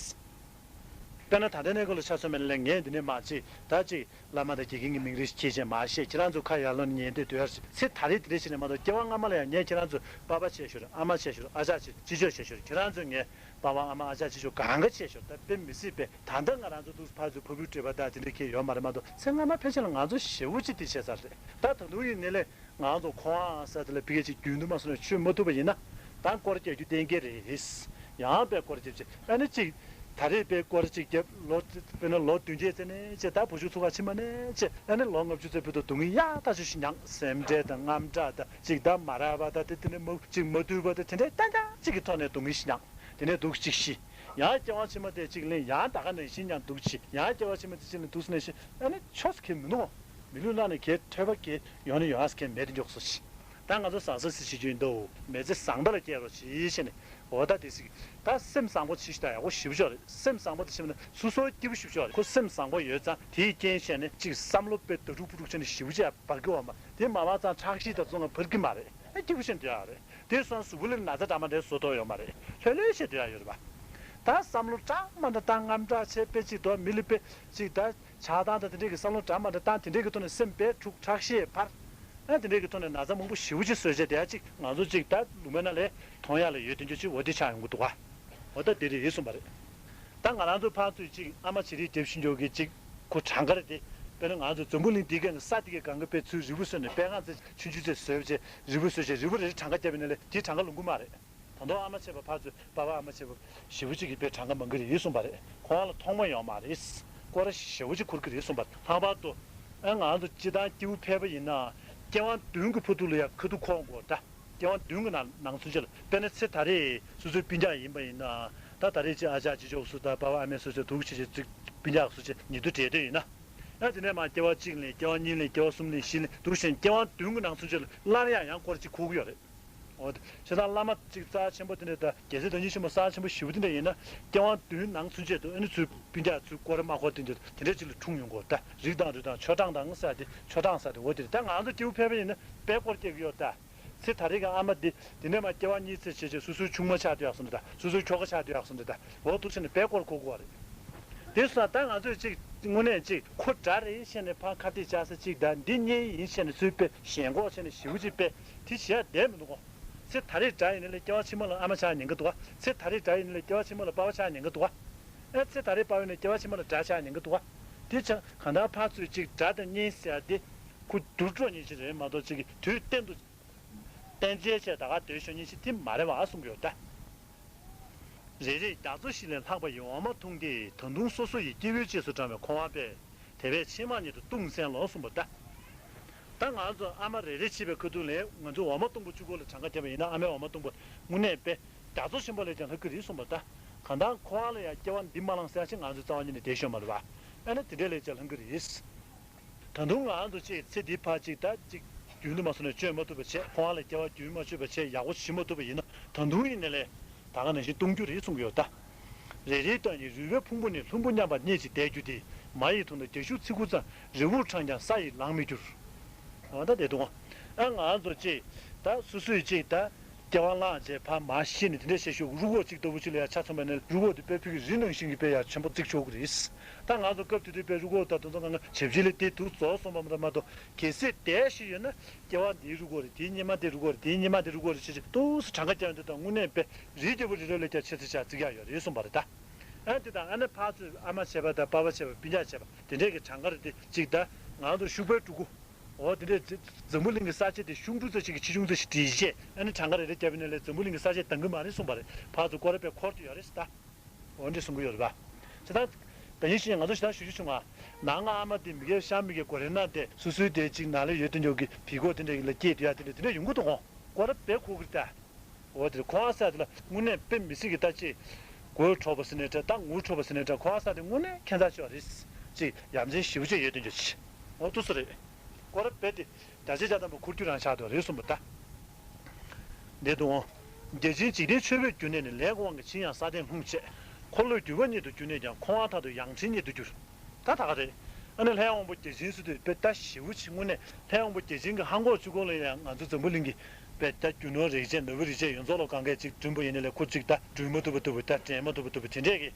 དཔེར་ན་ད་ལྟའི་གནས་སྐབས་ལ་ཆ་མཚོན་པ་ཡིན་ན་ངས་འདི་ནས་མར་ཅིག་ད་ཅིག་བླ་མ་དང་དགེ་རྒན་གྱི་མིང་རེ་ཁྱེད་ཅག་མར་བཤད། ཁྱེད་རང་ཚོ་ཁ་ཡར་ལོག་ནས་ཉན་བསྡད་སྡོད་ཡ་རེད། ཚེ་ད་རེས་འདི་འདྲ་བྱས་ནས་མ་གཏོགས་སྐྱེ་བ་སྔ་མ་ལ་ཡང་ངས་ཁྱེད་རང་ཚོ་པ་ཕ་བྱས་ཤོར། ཨ་མ་བྱས་ཤོར། ཨ་ཅག་བྱས། ཅི་ཅོག་བྱས་ཤོར། ཁྱེད་རང་ཚོ་ངས་པ་ཕ་ཨ་མ་ཨ་ཅག་ཅི་ཅོག་གང་ག་བྱས་ཤོར། ད་དཔེ་མི་སྲིད་པས། ད་ལྟ་ང་རང་ཚོ་འདུག་ཕར་ཚུར་ཕ་བུའི་འབྲེལ་བ་ད་དེ་འདྲ་ཁྱེད་ཡོད་མ་རེད་མ་གཏོགས། ཚེ་སྔ་མ་ཕལ་ཆེར་ལ་ང་ཚོ་ཞེ་པོ་ཅིག་དེ་བྱས་ཚར་རེད། ད་ད་དུང་ཡིན་ནའི་ལས། ང་ཚོ་ཁོ་རང་ས་དེ་ལ་ཕ་གི་ཅིག་རྒྱུན་དུ་མ་སོང་ནས་ཆོས་མ་ཐུབ་པ་ཡིན་ན། ད་སྐོར་རྒྱག་རྒྱུ་གཏན་འཁེལ་རེད། ཡང་དཔེ་སྐོར་རྒྱབ་ཅིག་ཨ་ནི་ཅིག་ད་རེས་དཔེ་སྐོར་ཅིག་རྒྱབ་ལོ། དཔེར་ན་ལོ་བདུན་བརྒྱད་ཙམ་ནས་ཅིག་ད་བུ་ཆུང་ཚུགས་ཁ་ཕྱིན་པ་ནས་ཅིག་ཨ་ནི་ལོ་ལྔ་བཅུ་ཙམ་བར་དུ་སྡུག་བསྔལ་ཡག་ཐག་ཆོད་ཞིག་མྱངས། སེམས་ཁྲལ་དང་དངངས་སྐྲག་དང་ཅིག་ད་མ་རག་པ་དང་དེ་དེ་ནས་མ་ཅིག་མ་འདུས་པ་དང་དེ་འདྲའི་ཏན་ཏན་ཅིག་གི་ཐོག་ནས་སྡུག་བསྔལ་ཞིག་མྱངས། དེ་ནས་སྡུག་ཅིག་ཤི། ཡང་སྐྱེ་བ་ཕྱི་མ་དེ་ཅིག་ལེན། ཡང་ད་ག་ནང་བཞིན་ཡང་སྡུག་ཤི། ཡང་སྐྱེ་བ་ཕྱི་མ་དེ་ཅིག་ལེན། སྡུག་སུ་ནང་བཞིན་ཨ་ནི་ཆོས་སུ་ཁེལ་མི་འདུག་མི་ལུས་ནང་ནས་གལ་ཐོས་པ་གལ་ཡོང་ནས་ཡོང་ཡ་སུ་ཁེལ་མེད་དེ་འཇོག་སོ་ཤི། ད་ང་ཚོ་བཟང་ས་སི་བྱེད་རྒྱུ་ཡིན་འདུག་མི་ཚེ་བཟང་པོ་ལ་སྐྱེལ་རོགས་བྱེད་ཤེས་ནས། འོ་ད་དེ་སི་ད་སེམས་བཟང་པོ་བྱེད་ཤི་ད་ཡག་པོ་ཞེ་པོ་ཅིག་རེད། སེམས་བཟང་པོ་དེ་ཤེས་ན་སོ་སོ་སྐྱིད་པོ་ཞེ་པོ་ཅིག་རེད། ཁོ་སེམས་བཟང་པོ་ཡོད་ཙང་དེའི་རྐྱེན་བྱས་ནས་ཅིག་བསམ་བློ་དཔེ་ད་དཀྲུག་ཕུ་དཀྲུག་བྱས་ནས་ཞེ་པོ་ཅིག་འབར་གི་འོ་མ་དེ་མ་བར་ཙང་ཁྲག་ཤེད་དང་བཙོང་ང་འབར་གི་མ་རེད། ཨ་སྐྱིད་པོ་ཤེས་འདོད་ཡ་རེད། དེ་སོང་གཟུགས་པོ་ལ་ན་ཚ་འདྲ་མ་འདྲ་བཟོ་ཐུབ་ཡོད་མ་རེད། ལྷོད་ལྷོད་བྱེད་འདོད་ཡ་ཡོད་རེད་པ། ད་བསམ་བློ་འདྲ་མ་འདྲ་བཏང་། དངངས་སྐྲག་བྱས་པས་ཅིག་དོ་མི་ལ་དཔེ་ཅིག་ད་ཆགས་སྡང་དང་དེ་འདྲས་ཀྱི་བསམ་བློ་འདྲ་མ་འདྲ་བཏང་། དེ་འདྲས་ཀྱི་ཐོག་ནས་སེམས་དཔེ་འཁྲུག་ཁྲག་ཤེད་འབར། ཨ་དེ་འདྲས་ཀྱི་ཐོག་ནས་ན་ཚ་མང་པོ་ཞེ་པོ་ཅིག་བཟོས་བྱས་བསྡད་ཡ་ཅིག་ང་ཚོ་ཅིག་ད་ལུང་པའི་ནང་ལ་མཐོང་ཡ་ལ་ཡོད་དེ་འདྲ་ཅིག་འོ་དེ་ཆགས་ཡོང་གི་འདུག་ག་འོ་ད་དེ་རེད་གསུངས་པ་རེད། ད་ང་རང་ཚོ་ཕར་ཚུར་ཅིག་ཨ་མ་བྱེད་རིགས་རྒྱབ་ཤིང་འཇོག་གི་ཅིག་ཁོ་གྲངས་ཀ་རེད་དེ། དཔེར་ན་ང་ཚོ་འཛམ་བུ་གླིང་འདི་གའི་ས་འདི་གའི་སྒང་ག་དཔེ་ཚུར་རིལ་བུ་བཟོས་ནས་དཔེ་ང་ཚོ་ཆུང་ཆུང་ཚེ་བཟོས་བྱས་རིལ་བུ་བཟོས་བྱས་རིལ་བུ་རེ་རེ་གྲངས་ཀ་བརྒྱབ་པ་ཡིན་ན་ལས་དེའི་གྲངས་ཀ་ལོངས་ཀྱི་མ་རེད། ད་དུང་ཨ་མ་བྱས་པ་ཕར་ཚུར་པ་ཕ་ཨ་མ་བྱས་པ་ཞེ་པོ་ཅིག་གིས་དཔེ་གྲངས་ཀ་མང་གི་རེད་གསུངས་པ་རེད། ཁོང་ལ་ཐོག་མ་ཡོད་མ་རེད། སྐོར་ར་ཞེ་པོ་ཅིག་འཁུར་གི་རེད་གསུངས་པ་རེད། ལྷག་པར་དུ་ཨ་ང་ཚོ་སྤྱི་བཏང་སྐྱེ་བོ་ཕལ་པ་ཡིན་ན་སྐྱེ་བ་བདུན་གྱི་བར་དུ་ལ་ཡ་ཁ་ཐུག་འཁོར་དགོས་ད། སྐྱེ་བ་བདུན་གྱི་ནང་ནང་ཚུན་ཆད་ལ། དཔེར་ན་ཚེ་ད་རེས་སོ་སོའི་སྤུན་ཀྱག་ཡིན་པ་ཡིན་ན། ད་ད་རེས་ཅིག་ཨ་ཅག་ཅིག་ཅོག་སུ་དང་པ་ཕ་ཨ་མས་སོ་སོའི་འདུག་ཅིག་ཅིག་སྤུན་ཀྱག་སུ་ཅིག་ཉེ་དུ་འབྲེལ་འདོད་ཡིན་ན། ཨ་དེ་ནས་མར་སྐྱེ་བ་གཅིག་ལེན། སྐྱེ་བ་གཉིས་ལེན། སྐྱེ་བ་གསུམ་ལེན། བཞི་ལེན། འདུག་བྱས་ནས་སྐྱེ་བ་བདུན་གྱི་ནང་ཚུན་ཆད་ལ་སླར་ཡང་ཡང་སྐོར་གཅིག་འཁོར་གྱི་ཡོད་རེད། འོ་དེ་བྱས་ཙང་བླ་མ་གཅིག་རྩ་ཆེན་པོ་དེ་འདྲ་དང་རྒྱལ་སྲས་བདག་ཉིད་ཆེན་པོ་རྩ་ཆེན་པོ་ཞེ་པོ་དེ་འདྲ་ཡིན་ན་སྐྱེ་བ་བདུན་ནང་ཚུན་ཆད་དུ་ཨ་ནི་ཚུར་སྤུན་ཀྱག་ཚུར་སྐོར་ར་མ་འཁོར་དེ་འདྲ་དེ་འདྲ་ཅིག་ལ་འཁྲུངས་ཡོང་གི་ཡོད་རེད་ད། རིགས་དང་རུས་དང་ཆོ་འབྲང་དང་ཟེར་དེ་ཆོ་འབྲང་ཟེར་དེ་འོ་དེ་རེད། ད་ང་ཚོ་སྐྱེ་བོ་ཕལ་པ་ཡིན་ན་དཔེ་སྐོར་སྐྱེ་གི་ཡོད་ད། ཚེ་ད་རེས་ཀྱི་ཨ་མ་འདི་འདི་ནས་མར་སྐྱེ་བ་གཉིས་ཚེ་བྱས་བྱས་སོ་སོའི་ཆུང་མ་ཆགས་སྡོད་ཡག་སོང་འདྲ་ད། སོ་སོའི་ཁྱོ་ག་ཆགས་སྡོད་ཡག་སོང་འདྲ་ད། འོ་འདུག་བྱས་ནས་དཔེ་སྐོར་གོ་དགོས་པ་རེད། དེ་སོང་ད་ང་ཚོས་ཅིག་དངོས་གནས་ཅིག་ཁོ་དགྲ་རེད་བཤད་ནས་ཕར་ཁ་གཏད་བཅག་ས་ཅིག་ད་འདི་གཉེན་ཡིན་བཤད་ནས་ཚུར་དཔེ་ཞེན་ཁོག་བྱས་ནས་ཞེ་པོ་ཅིག་དཔེ་དེ་བྱེད་ཡག་བསྡད་མི་འདུག་གོ། ཚེ་ད་རེས་དགྲ་ཡིན་ནའི་ལས་སྐྱེ་བ་ཕྱི་མ་ལ་ཨ་མ་ཆགས་ཉེན་ཁ་འདུག་ག། ཚེ་ད་རེས་དགྲ་ཡིན་ནའི་ལས་སྐྱེ་བ་ཕྱི་མ་ལ་པ་ཕ་ཆགས་ཉེན་ཁ་འདུག་ག། ཨ་ཚེ་ད་རེས་པ་ཕ་ཡིན་ནའི་སྐྱེ་བ་ཕྱི་མ་ལ་དགྲ་ཆགས་ཉེན་ཁ་འདུག་ག། དེ་ཆ་གང་ལྟར་ཕར་ཚུར་ཅིག་དགྲ་དང་གཉེན་ཟེར་ཡག་དེ་ཁོ་འགྱུར་འགྲོ་ཉེན་ཆེ་རེད་མ་གཏོགས་ཅིག་གི་དུས་གཏན་དུ་གཏན་འཇགས་བྱས་ད་ག་སྡོད་ཤོག་ཉེན་ཆེ་དེ་མ་རེད་བ་གསུང་གི་ཡོད་ད། རེ་རེས་རྒྱ་མཚོ་བཞི་ལས་ལྷག་པ་ཡི་འོ་མ་འཐུང་སྟེ་ད་དུང་སོ་སོ་ཡི་སྐྱེ་བོའི་རྗེས་སུ་འབྲང་བའི་འཁོར་བ་པས། དེ་བས་ཕྱི་མ་ཉིད་དུ་ལྟུང་བསལ་ལོ་གསུངས་པ་ད། ད་ང་ཚོ་ཨ་མ་རེ་རེ་བྱེད་པའི་ཁ་ཐུག་ལས་ང་ཚོ་འོ་མ་འཐུང་པོ་གཅིག་པོ་ལ་གྲངས་ཀ་བརྒྱབ་པ་ཡིན་ན་ཨ་མའི་འོ་མ་འཐུང་པོ་དངོས་གནས་དཔེ་རྒྱ་མཚོ་ཆེན་པོ་ལས་ཀྱང་ལྷག་གི་རེད་གསུངས་པ་ད། གང་ལྟར་འཁོར་བ་ལ་ཡང་སྐྱེ་བ་འདི་མ་བླངས་ཟེར་ཡག་ཅིག་ང་ཚོའི་རྩ་བ་ཉིད་ནས་བསྡད་ཤོག་མ་རེད་བ། ཨ་ནི་དེ་འདྲས་ལས་ཀྱང་ལྷག་གི་རེད། ད་དུང་ང་ཚོ་ཅིག་ཚེ་འདིའི་བར་ཅིག་ད་ཅིག་རྒྱུན་དུ་མ་སོང་ནས་སྤྱོད་མ་ཐུབ་པ་བྱས། འཁོར་བ་ལ་སྐྱེ་བ་རྒྱུན་མ་ཆད་པ་བྱས། ཡག་པོ་བྱེད་མ་ཐུབ་པ་ཡིན་ན་ད་དུང་ཡིན་ནའི་ལས་ད་ག་ནང་བཞིན་ལྟུང་རྒྱུ་རེད་གསུང་གི་ཡོད་ད། རེ་རེའི་སྟེང་ནས་རུས་པའི་ཕུང་པོ་ནི་ལྷུན་པོ་མཉམ་པར་གནས་ཀྱི་བསྡད་རྒྱུ་སྟེ། མ་ཡི་དུག་ནི་རྒྱ་ཤུག་ཚི་གུ་ཙམ། རི་བོར་འཕྲང་ཀྱང་ས་ཡིས་ལང་མི་འགྱུར། འོ་ད་དེ་དུང་ཨ་ང་ཚོ་ཅིག་ད་སོ་སོས་ཅིག་ད་སྐྱེ་བ་བླངས་བྱས་ཕར་མར་ཤི་ནས་དེ་འདྲས་བྱས་ཤོག་རུས་ཁོག་ཅིག་ལྟ་བུ་ཅིག་ལ་ཡང་ཆ་མཚོན་པ་ནི་རུས་ཁོག་དེ་དཔེ་ཕུག་གི་རི་ནང་བཞིན་གྱི་དཔེ་ཡང་ཆེན་པོ་བརྩིགས་ཆོག་གི་རེད། ད་ང་ཚོ་སྐབས་དེ་དུས་དཔེ་རུས་ཁོག་ད་དུང་ཚོ་ང་ང་བྱེ་བྱི་ལས་དེ་དུག་རྫོགས་སོང་བ་མ་གཏོགས་མ་གཏོགས་གལ་སྲིད་དེ་ཤི་ཡོད་ན། སྐྱེ་བ་འདིའི་རུས་ཁོག་རེད། དེའི་སྔོན་མ་དེའི་རུས་ཁོག་རེད། དེའི་སྔོན་མ་དེའི་རུས་ཁོག་རེད་ཅེས་ཅིག་ཏོག་ཙམ་གྲངས་ཀ་རྒྱག་ཡོང་དུས་ད་དངོས་གནས་དཔེ་རིའི་རྒྱལ་པོ་རི་རབ་ལས་ཀྱང་ཆེ་ཚེ་ཆགས་བརྩི་ཡག་ཡོད་རེད་གསུངས་པ་རེད་ད། ཨ་དེ་དང་ཨ་ནི་ཕར་ཚུར་ཨ་མ་བྱས་པ་དང་པ་ཕ་བྱས་པ་སྤུན་ཀྱག་བྱས་པ་དེ་འདྲས་ཀྱི་གྲངས་ཀ་རེད་དེ་ཅིག་ད་ང་ཚོ་ཤུག་པའི་ཕྲུ་གུ། འོ་དེ་འདྲས་འཛམ་བུ་གླིང་གི་ས་ཆ་དེ་ཤུག་ཕྲུག་ཙམ་ཅིག་གི་ཆེ་ཆུང་ཙམ་ཞིག་བྲིས་བྱས་ཨ་ནི་གྲངས་ཀ་རེ་རེ་བརྒྱབ་པ་ཡིན་ན་ལས་འཛམ་བུ་གླིང་གི་ས་ཆ་འདང་གི་མ་རེད་གསུངས་པ་རེད། ཕར་ཚུར་སྐོར་ར་དཔེ་འཁོར་དུ་ཡོད་རེད་ཟེར་ད། འོ་འདྲས་གསུང་གི་ཡོད་རེད་པ། ཇི་ལྟར། ད་ཡིན་ཞིང་ང་ཚོ་ཇི་ལྟར་ཞུ་རྒྱུ་བྱུང་ང་། ནང་ང་ཨ་མ་དེ་མི་སྒེར་གཤམ་མི་སྒེར་གོ་རེ་ན་དེ་སོ་སོའི་དེ་གཅིག་ནང་ལ་ཡོད་དེ་འཇོག་གི་བི་གོ་དེ་འདྲ་ཡིན་ལ་སྐྱེས་དེ་ཡ་དེ་འདྲ་དེ་འདྲ་ཡོང་གི་འདུག་གོ་སྐོར་ར་དཔེ་ཁོ་གི་ད། འོ་དེ་ཁོ་ཨ་ས་དེ་ལ་དངོས་གནས་དཔེ་མི་སྲིད་ཀྱི་ད་ཅེས། དགོད་བྲོ་བ་ཟེར་ནའི་འདྲ། ད་ངུ་བྲོ་བ་ཟེར་ནའི་འདྲ། ཁོ་ཨ་ས་དེ་དངོས་གནས་ཁྱད་མཚར་ཆེ་བ་རེད། ཅིག་ཡ་མཚན་ཞེ་པོ་ཅིག་ཡོད་དེ་འཇོག་ཅིག་འོ་ཏུ་སུ་རེད། སྐོར་ར་དཔེ་དེ། བརྒྱ་ཆ་བརྒྱ་ཐམ་པ་ཁུར་རྒྱུ་རང་ཆགས་འདུག་རེད་གསུངས་པ་ད། འདི་དུ་འོང་། བརྒྱ་བྱིན་འཇིག་རྟེན་མཆོད་པས་བསྒྱུར་ནས་ནི། ལས་དབང་གིས་བྱིན་ཡང་ས་སྟེང་ལྷུང་བྱེད། འཁོར་ལོས་བསྒྱུར་བ་ཉིད་དུ་གྱུར་ནས་ཀྱང་། འཁོར་བ་མཐར་ཐུག་ཡང་ཕྲན་ཉིད་དུ་འགྱུར། ད་ད་ག་རེད། ཨ་ནི་ལྷའི་དབང་པོ་བརྒྱ་བྱིན་ཟེར་དུས་དཔེ་ད་ཞེ་པོ་ཅིག་དངོས་གནས་ལྷའི་དབང་པོ་བརྒྱ་བྱིན་གྱི་ཧང་གོག་ཆུ་གོ་ལ་ཡང་ང་ཚོ་འཛམ་བུ་གླིང་གི་དཔེ་ད་རྒྱུ་ནོར་རིགས་ཆེན་ནོར་བུ་རིགས་ཆེན་ཡོངས་རྫོགས་ལ་གང་གས་ཅིག་བསྐྲུན་པ་ཡིན་ནའི་ལས་ཁོ་ཅིག་ད་བསྐྲུན་མ་ཐུབ་པ་ཐུབ་པ་ད་འདྲེན་མ་ཐུབ་པ་ཐུབ་པ་དེ་འདྲས་ཀྱི།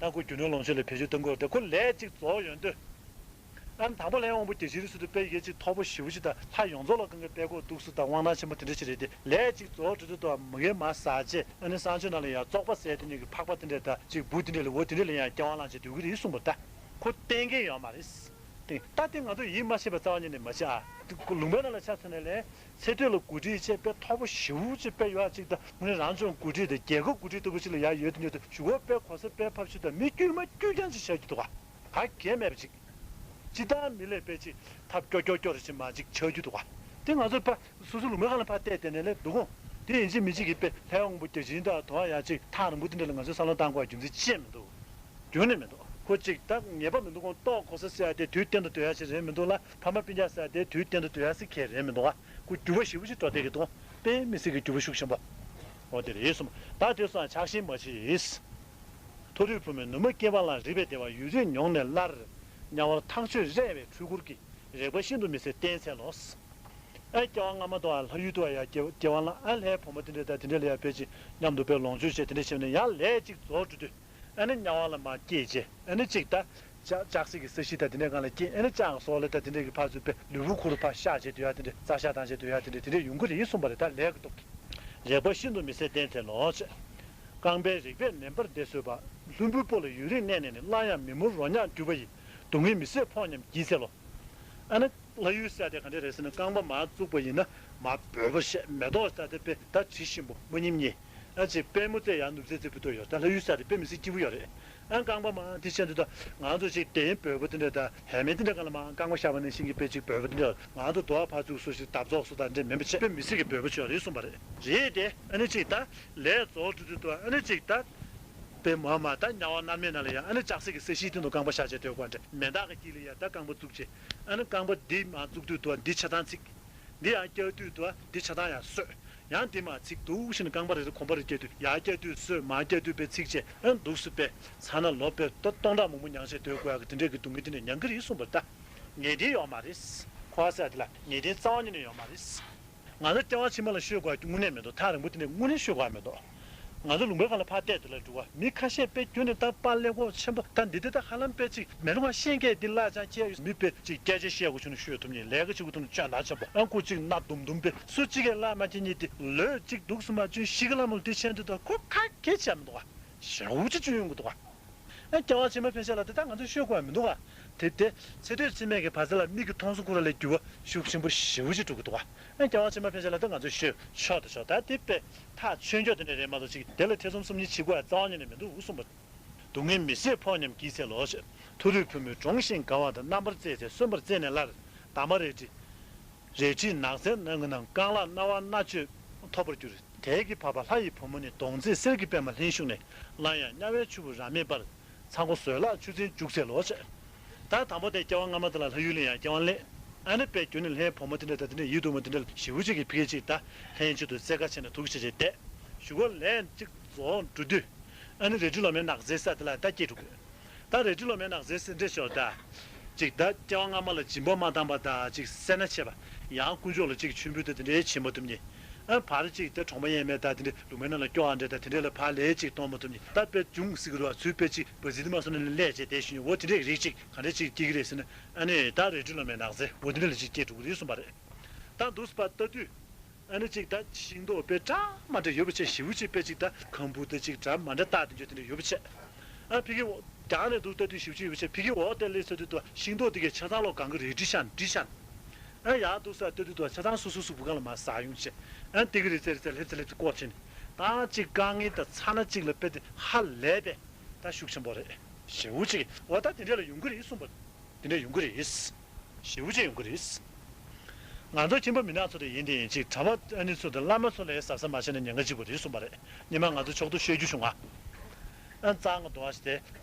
ད་ཁོ་རྒྱུ་ནོར་ལོངས་སྤྱོད་ལ་བེད་སྤྱོད་གཏོང་གི་ཡོད་རེད་དེ། ཁོ་ལས་གཅིག་རྫོགས་ཡོང་དུས། ཨ་ནི་དང་པོ་ལྷའི་དབང་པོ་བརྒྱ་བྱིན་རིགས་སུ་དུ་དཔེ་ཡིད་ཆེས་མཐོ་པོ་ཞེ་པོ་ཅིག་དང་ལྷ་ཡོངས་རྫོགས་ལ་གང་ག་དཔེ་ཁོ་འདུག་སུ་དང་དབང་ཐང་ཆེན་པོ་དེ་འདྲ་ཞིག་རེད་དེ། ལས་གཅིག་རྫོགས་འགྲོ་དུས་དུ་མ་གིར་མར་ཟག་བྱས། ཨ་ནི་གསང་སྤྱོད་ནང་ལ་ཡང་བཙོག་པ་ཟས་དེ་ནས་ཀྱི་ཕག་པ་དེ་འདྲ་དང་གཅིག་འབུ་དེ་འདྲ་ལ་འོ་དེ་འདྲ་ལ་ཡང་སྐྱེ་བ་བླངས་བྱས་སྡོད་ཀྱི་རེད་གསུངས་པ་རེད་ད། ཁོ་གཏན་འཁེལ་ཡོད་མ་རེད། ཏེ་ད་དེ་ང་ཚོ་ཡིད་མ་ཆེས་པ་རྩ་བ་ཉིད་ནས་མ་བྱེད་ཨ། ལུང་པའི་ནང་ལ་ཆ་མཚོན་ནས་ལས་ཚེ་སྟོད་ལ་འགོ་ཁྲིད་བྱས་དཔེ་མཐོ་པོ་ཞེ་པོ་ཅིག་དཔེ་ཡོད་ཅིག་དང་དངོས་གནས་རང་ལྗོངས་འགོ་ཁྲིད་དང་རྒྱལ་ཁབ་འགོ་ཁྲིད་ལྟ་བུ་ཅིག་ལ་ཡར་ཡོད་དུ་ཉོས་དུ་གཞུག་གུ་དཔེ་གོ་ས་དཔེ་ཕབ་ཤུལ་དང་མི་དཀྱུས་མ་དཀྱུས་རྐྱང་ཅིག་བྱ་རྒྱུ་འདུག་ག་ག་གེ་མེད་པ་ཅིག་ཅི་ལྟར་མི་ལས་དཔེ་ཅིག་ཐབས་སྐྱོ་སྐྱོ་སྐྱོ་རེ་ཅིག་མ་ཅིག་ཆགས་རྒྱུ་འདུག་ག་དེ་ང་ཚོ་ཕ་སོ་སོ་ལུང་པའི་ཁ་ལ་ཕར་བལྟས་བསྡད་ནས་ལས་འདུག་གོ་དེ་ཡིན་གཅིག་མིན་གཅིག་གིས་དཔེ་ལྷའི་དབང་པོ་བརྒྱ་བྱིན་དང་དོ་ཡང་ཅིག་ཐག་རིང་པོ་དེ་འདྲ་ལ་ང་ཚོས་བསམ་བློ་བཏང་དགོས་རྒྱུ་མཚན་ཅི་ཡང་མི་འདུག་རྒྱུན་ནས་མི་འདུག་ཁོ་གཅིག་ད་ངེས་པ་མི་འདུག་གོང་ཏོག་གོ་ས་ཟེར་ཡ་དེ་དུས་གཏན་དུ་སྡོད་ཡ་ཞིག་རེད་མི་འདུག་ལ། ཕ་མ་སྤུན་ཀྱག་ཟེར་ཡ་དེ་དུས་གཏན་དུ་སྡོད་ཡ་ཞིག་གང་ཡང་རེད་མི་འདུག་ག་ཁོ་འགྱུར་བ་ཞེ་པོ་ཞིག་འགྲོ་བསྡད་ཀྱི་འདུག་དཔེ་མི་སྲིད་ཀྱི་འགྱུར་བ་ཤུགས་ཆེན་པོ། འོ་དེ་རེད་གསུངས། ད་དེ་སོང་ཆགས་ཞེན་མ་བྱེད། མཐོ་རིས་བུ་མོའི་ནུ་མ་སྐྱེས་པ་ལ་རིག་པའི་ལྡེ་བ་ཡུན་རིང་མྱོང་ནས་སླར། དམྱལ་བར་ཐག་ཆོད་རེ་བའི་འཕྲུལ་འཁོར་གྱིས། རེག་པ་ཤིན་ཏུ་མི་བཟད་བརྟན་འཚལ་ལོ། ཨ་སྐྱེ་བ་སྔ་མ་དང་ལྷ་ཡུལ་དུ་ཡང་སྐྱེ་སྐྱེ་བ་ལ་ཨ་ལྷའི་བུ་མོ་དེ་འདྲ་དང་དེ་འདྲ་ལ་ཡང་དཔེ་ཅིག་མཉམ་དུ་དཔེ་ལོངས་སྤྱོད་བྱས་དེ་འདྲ་བྱས་ནས་ཡང་ལས་ཅིག་རྫོགས་འགྲོ་དུས། ཨ་ནི་དམྱལ་བ་ལ་མར་སྐྱེས་རྗེས་ཨ་ནི་གཅིག་ད། ལྕགས་ལྕགས་སྲེག་གི་ས་གཞི་དང་དེ་འདྲའི་སྒང་ལ་སྐྱེས་ཨ་ནི་ལྕགས་སོགས་ལ་དང་དེ་འདྲའི་གི་ཕར་ཚུར་དཔེ་ལུས་པོ་ཁོ་རང་ཕར་གཤགས་བྱས་སྡོད་ཡ་དེ་འདྲ་རྩ་གཤགས་བཏང་བྱས་སྡོད་ཡ་དེ་འདྲ་དེ་འདྲ་ཡོང་གི་རེད་གསུངས་པ་རེད་ད་ལས་ཀྱི་སྟོབས་ཀྱིས། རེག་པ་ཤིན་ཏུ་མི་བཟད་བརྟན་འཚལ་ལོ། རྐང་པའི་རིག་པས་མེ་འབར་འདི་བཟོད་པ། ལྷུན་པོའི་སྤོ་ལ་ཡུན་རིང་གནས་ནས་ནི། སླར་ཡང་མི་མོ་རོ་མྱགས་གྱུར་པ་ཡི། སྡུག་བསྔལ་མི་བཟད་ཕོག་སྙམ་བགྱིད་འཚལ་ལོ། ཨ་ནི། ལྷ་ཡུལ་ཟེར་དེ་ག་འདྲ་རེད་ཟེར་ན་རྐང་པ་མར་བཙུགས་པ་ཡིན་ན་མར་འབོལ་པོ་བཤད་མེ་ཏོག་ཟེར་དེ་དཔེ་ད་དྲི་ཞིམ་པོ་མ་ཉིམ་གཉིས། ཨ་ཅེ་པད་མོ་རྩེ་ཡང་ནུབ་རྩེ་རྩེ་ཕུད་དོ་ཡོད་ད་ལྷ་ཡུལ་ཟེར་དེ་དཔེ་མི་སྲིད་སྐྱིད་པོ་ཡོད་རེད། ཨ་རྐང་པ་མར་དེ་བཤད་འདུག་ད་ང་ཚོ་ཅིག་དེ་ཡིན་འབོལ་པོ་དེ་འདྲ་ད་ཧེ་མེད་དེ་འདྲ་ག་ལ་མར་རྐང་པ་བཤགས་པ་ནང་བཞིན་གྱི་དཔེ་ཅིག་འབོལ་པོ་དེ་འདྲ་ང་ཚོ་དོ་བ་ཕར་བཙུགས་སོ་ཞིག་འདབ་རྫོགས་སོ་ད་འདྲ་མིན་པ་ཆེ་དཔེ་མི་སྲིད་ཀྱི་འབོལ་པོ་ཆོག་རེད་གསུངས་པ་རེད། རེད་དེ་ཨ་ནི་ཅིག་ད་ལས་རྫོགས་འགྲོ་དུས་དུ་ཨ་ནི་ཅིག་ད། དཔེ་མ་མ་ད་དམྱལ་བ་མནར་མེད་ནང་ལ་ཡང་ཨ་ནི་ལྕགས་སྲེག་གི་ས་གཞིའི་སྟེང་དུ་རྐང་པ་བཞག་བྱས་སྡོད་དགོས་འདྲ་མེ་སྟག་གི་དཀྱིལ་ལ་ཡང་ད་རྐང་པ་བཙུགས་བྱས་ཨ་ནི་རྐང་པ་འདི་མར་བཙུགས་དུས་དུ་འདི་ཆ་ཚང་ཚིག་འདི་ཡང་བཀྱག་དུས་དུ་འདི་ཆ་ཚང་ཡང་གསོད། ཡང་འདི་མར་ཚིག་འདུག་ཕྱིན་ནས་རྐང་པ་རེ་རེ་གོམ་པ་རེ་བཀྱག་དུས་ཡར་བཀྱག་དུས་གསོད་མར་བཀྱག་དུས་དཔེ་ཚིག་བྱས་ཨ་ནི་འདུག་སུ་དཔེ་ཚ་ན་ལོ་དཔེ་ད་སྟོང་ཕྲག་མང་པོ་མྱང་བྱས་སྡོད་དགོས་ཡག་གི་དེ་འདྲས་ཀྱི་སྡུག་བསྔལ་དེ་འདྲས་མྱང་གི་རེད་གསུངས་པ་རེད་ད། ངེས་གཏན་ཡོད་མ་རེད། ཁོ་ཨ་ཟེར་དེ་ལ་ངེས་གཏན་རྩ་བ་ཉིད་ནས་ཡོད་མ་རེད། ང་ཚོ་སྐྱེ་བ་ཕྱི་མ་ལ་ཤོད་དགོས་དངོས་གནས་མི་འདུག་ཐག་རིང་པོ་དེ་འདྲ་དངོས་གནས་ཤོད་དགོས་མི་འདུག་ང་ཚོ་ལུང་པའི་ཁ་ལ་ཕར་བལྟས་དུས་ལ་འགྲོ་བ་མི་ཁ་ཤས་དཔེ་རྒྱུན་ནས་ད་པར་ཀླད་ཀོར་ཆེན་པོ་ད་འདི་འདི་ད་ཧ་ལམ་དཔེ་ཅིག་མེ་ལོང་བ་ཤེས་མཁན་འདི་བརླག་ཅང་ཁྱེད་མི་དཔེ་ཅིག་སྐད་ཆ་བཤད་དགོས་བྱུང་ན་ཤོད་ཐུབ་ཉེ་ལས་ཀ་བྱེད་དགོས་ཐུབ་ན་སྤྱོད་ན་ཆེན་པོ་ཨང་ཁུ་གཅིག་སྣ་དུམ་དུམ་དཔེ་སུ་གཅིག་གིས་བརླག་མ་ཁྱེད་ཉིད་དེ་ལོས་གཅིག་འདུག་སུ་མ་བྱུང་ཤི་གི་ལ་མོ་དེ་ཆེན་དུ་ད་ཁོ་ཁ་སྐད་ཆ་མི་འདུག་ཨ་ཞེ་པོ་ཅིག་བཅུག་ཡོང་གི་འདུག་ཨ། ཨ་སྐྱེ་བ་ཕྱི་མ་ཕན་ཆད་ལ་དེ་ད་ང་ཚོས་ཤོད་དགོས་མི་འདུག་ག་དེ་དེ་ཚེ་སྟོད་ཕྱི་མའི་གི་བར་ཚེ་ལ་མིག་གི་མཐོང་སོ་ཁུ་ར་ལས་འགྱུར་བ་ཤུགས་ཆེན་པོ་ཞེ་པོ་ཅིག་འགྲོ་གི་འདུག་ག་ཨ་སྐྱེ་བ་ཕྱི་མ་ཕན་ཆད་ལ་ད་ང་ཚོས་ཤོད་ཆོག་ད་ཆོག་ད་དེ་དཔེ་ཐག་ཆོད་མགྱོགས་དེ་འདྲ་རེད་མ་གཏོགས་ཅིག་དེ་ལ་ཐེ་ཚོམ་སུམ་གཉིས་བྱེད་དགོས་ཡ་རྩ་བ་ཉིད་ནས་མི་འདུག་གསུངས་པ། སྡུག་བསྔལ་མི་བཟད་ཕོག་སྙམ་བགྱིད་འཚལ་ལོ། མཐོ་རིས་བུ་མོས་འདྲོངས་ཤིང་དགའ་བ་དང་རྣམ་པར་རྩེ་སྟེ་གསོན་པར་རྩེས་ནས་སླར། འདབ་མ་རལ་གྲི། རལ་གྲིས་ནགས་ཚལ་ནང་གི་ནང་རྐང་ལག་རྣ་བ་སྣ་གཅོད་ཐོབ་པར་གྱུར། དལ་གྱིས་བབས་པ་ལྷ་ཡི་བུ་མོ་ནི་གདོང་མཛེས་གསེར་གྱི་པདྨ་ལྷན་ཞུགས་ནས་སླར་ཡང་དམྱལ་བའི་ཆུ་བོ་རང་མེད་པར་ཚ་མགོ་ཟོས་ལགས་ཆུ་ཚན་བྱུག་འཚལ་ལོ། ད་དང་པོ་དེ་སྐྱེ་བ་སྔ་མ་དེ་ལ་ལྷ་ཡུལ་ལ་ཡང་སྐྱེ་བ་ལེན། ཨ་ནི་དཔེ་རྒྱུན་ནས་ལྷའི་བུ་མོ་དེ་འདྲ་དང་དེ་འདྲ་ཡིད་དུ་མ་དེ་འདྲ་ཞེ་པོ་ཅིག་གི་ཕ་གི་ཅིག་ད་ལྷན་ཅིག་ཏུ་རྩེ་དགའ་བྱས་ནས་འདུག་བྱས་བྱས་བསྡད། གཞུག་གུ་ལན་གཅིག་རྫོགས་འགྲོ་དུས། ཨ་ནི་རལ་གྲི་ལོ་མའི་ནགས་ཚལ་ས་དེ་ལ་ད་སྐྱེས་འགྲོ་གི་རེད། ད་རལ་གྲི་ལོ་མའི་ནགས་ཚལ་སེ་འདྲེ་ཤོར་ད། ཅིག་ད་སྐྱེ་བ་སྔ་མ་ལ་སྦྱིན་པ་མ་བཏང་པ་ད་ཅིག་སེར་སྣ་ཆེ་བ། ཡང་དཀོན་མཆོག་ལ་ཅིག་མཆོད་འབུལ་ད་དེ་འདྲའི་བྱེད་མ་ཐུབ་ཉེ། ཨ་བར་ཅིག་ད་གྲོང་པ་ཡས་མས་ད་དེ་འདྲའི་ལུང་པའི་ནང་ལ་སྐྱོ་བ་འདྲ་ད་དེ་འདྲའི་ལ་ཕར་ལས་ཅིག་གཏོང་མ་ཐུབ་ཉེ། ད་དཔེ་འབྱུང་སྲིད་ཀྱི་རེད་བ་ཚུལ་དཔེ་ཅིག་བ་ཟི་དི་མ་སོང་ནས་ལས་བྱས་དེ་ཞུ་ཉེ་འོ་དེ་འདྲའི་རིགས་ཅིག་ག་འདྲ་ཅིག་སྐྱེ་གི་རེད་ཟེར་ན། ཨ་ནི་ད་རལ་གྲི་ལོ་མའི་ནགས་ཚལ་འོ་དེ་འདྲ་ལ་ཅིག་སྐྱེས་འགྲོ་གི་རེད་གསུངས་པ་རེད། ད་འདུག་སེ་ཕར་ལྟ་དུས། ཨ་ནི་ཅིག་ད་ཤིང་ཏོག་དཔེ་འདྲ་མ་འདྲ་ཡོད་པ་བྱས་ཞེ་པོ་ཅིག་དཔེ་ཅིག་ད་ཁམ་བུ་དང་ཅིག་འདྲ་མ་འདྲ་རྟགས་དེ་འདྲ་དེ་འདྲ་ཡོད་པ་བྱས། ཨ་ཕ་གི་འོག་རྒྱང་ནས་འདུག་ལྟ་དུས་ཞེ་པོ་ཅིག་ཡོད་པ་བྱས་ཕ་གི་འོག་དེ་སླེབས་ཚར་དུས་དུ་ཤིང་ཏོག་དེ་གའི་ཆ་ཚང་ལོག་གང་གི་རལ་གྲི་ཤར་གྲི་ཤར། ཨ་ཡར་འདུག་སེ་ལྟ་དུས་དུ་ཆ་ཚང་སོ་སོ་སོ་སོ་སྦུག་གང་ལ་མར་ཟག་ཡོང་བྱས། ཨ་དེ་གི་རི་རྩེ་རི་རྩེ་ལྷེབ་རྩེ་ལྷེབ་རྩེ་བཀོག་བྱས་ནས་ད་ཅིག་དཀའ་ངལ་དང་ཚ་ན་ཅིག་ལ་དཔེ་དེ་ཧ་ལས་པས་ད་ཤུགས་ཆེན་པོ་རེད། ཞེ་པོ་ཅིག་འོ་ད་དེ་འདྲ་ལ་ཡོང་གི་རེད་གསུངས་པ། དེ་འདྲ་ཡོང་གི་རེད། ཞེ་པོ་ཅིག་ཡོང་གི་རེད། ང་ཚོ་ཁྱིམ་པ་མི་ནག་ཚོ་དེ་ཡིན་དེ་ཡིན་ཅིག་གྲྭ་པ་ཨ་ནི་ཚོ་དང་བླ་མ་ཚོ་ལ་ཡང་གཟབ་གཟབ་མ་བྱས་ན་ཉེན་ཁ་ཆེ་པོ་རེད་གསུངས་པ་རེད། སྔོན་མ་ང་ཚོ་ཕྱོགས་གཏོགས་བཤད་རྒྱུ་བྱུང་ང་། ཨ་གཙང་ང་དུ་བ་ཞིག་དེ།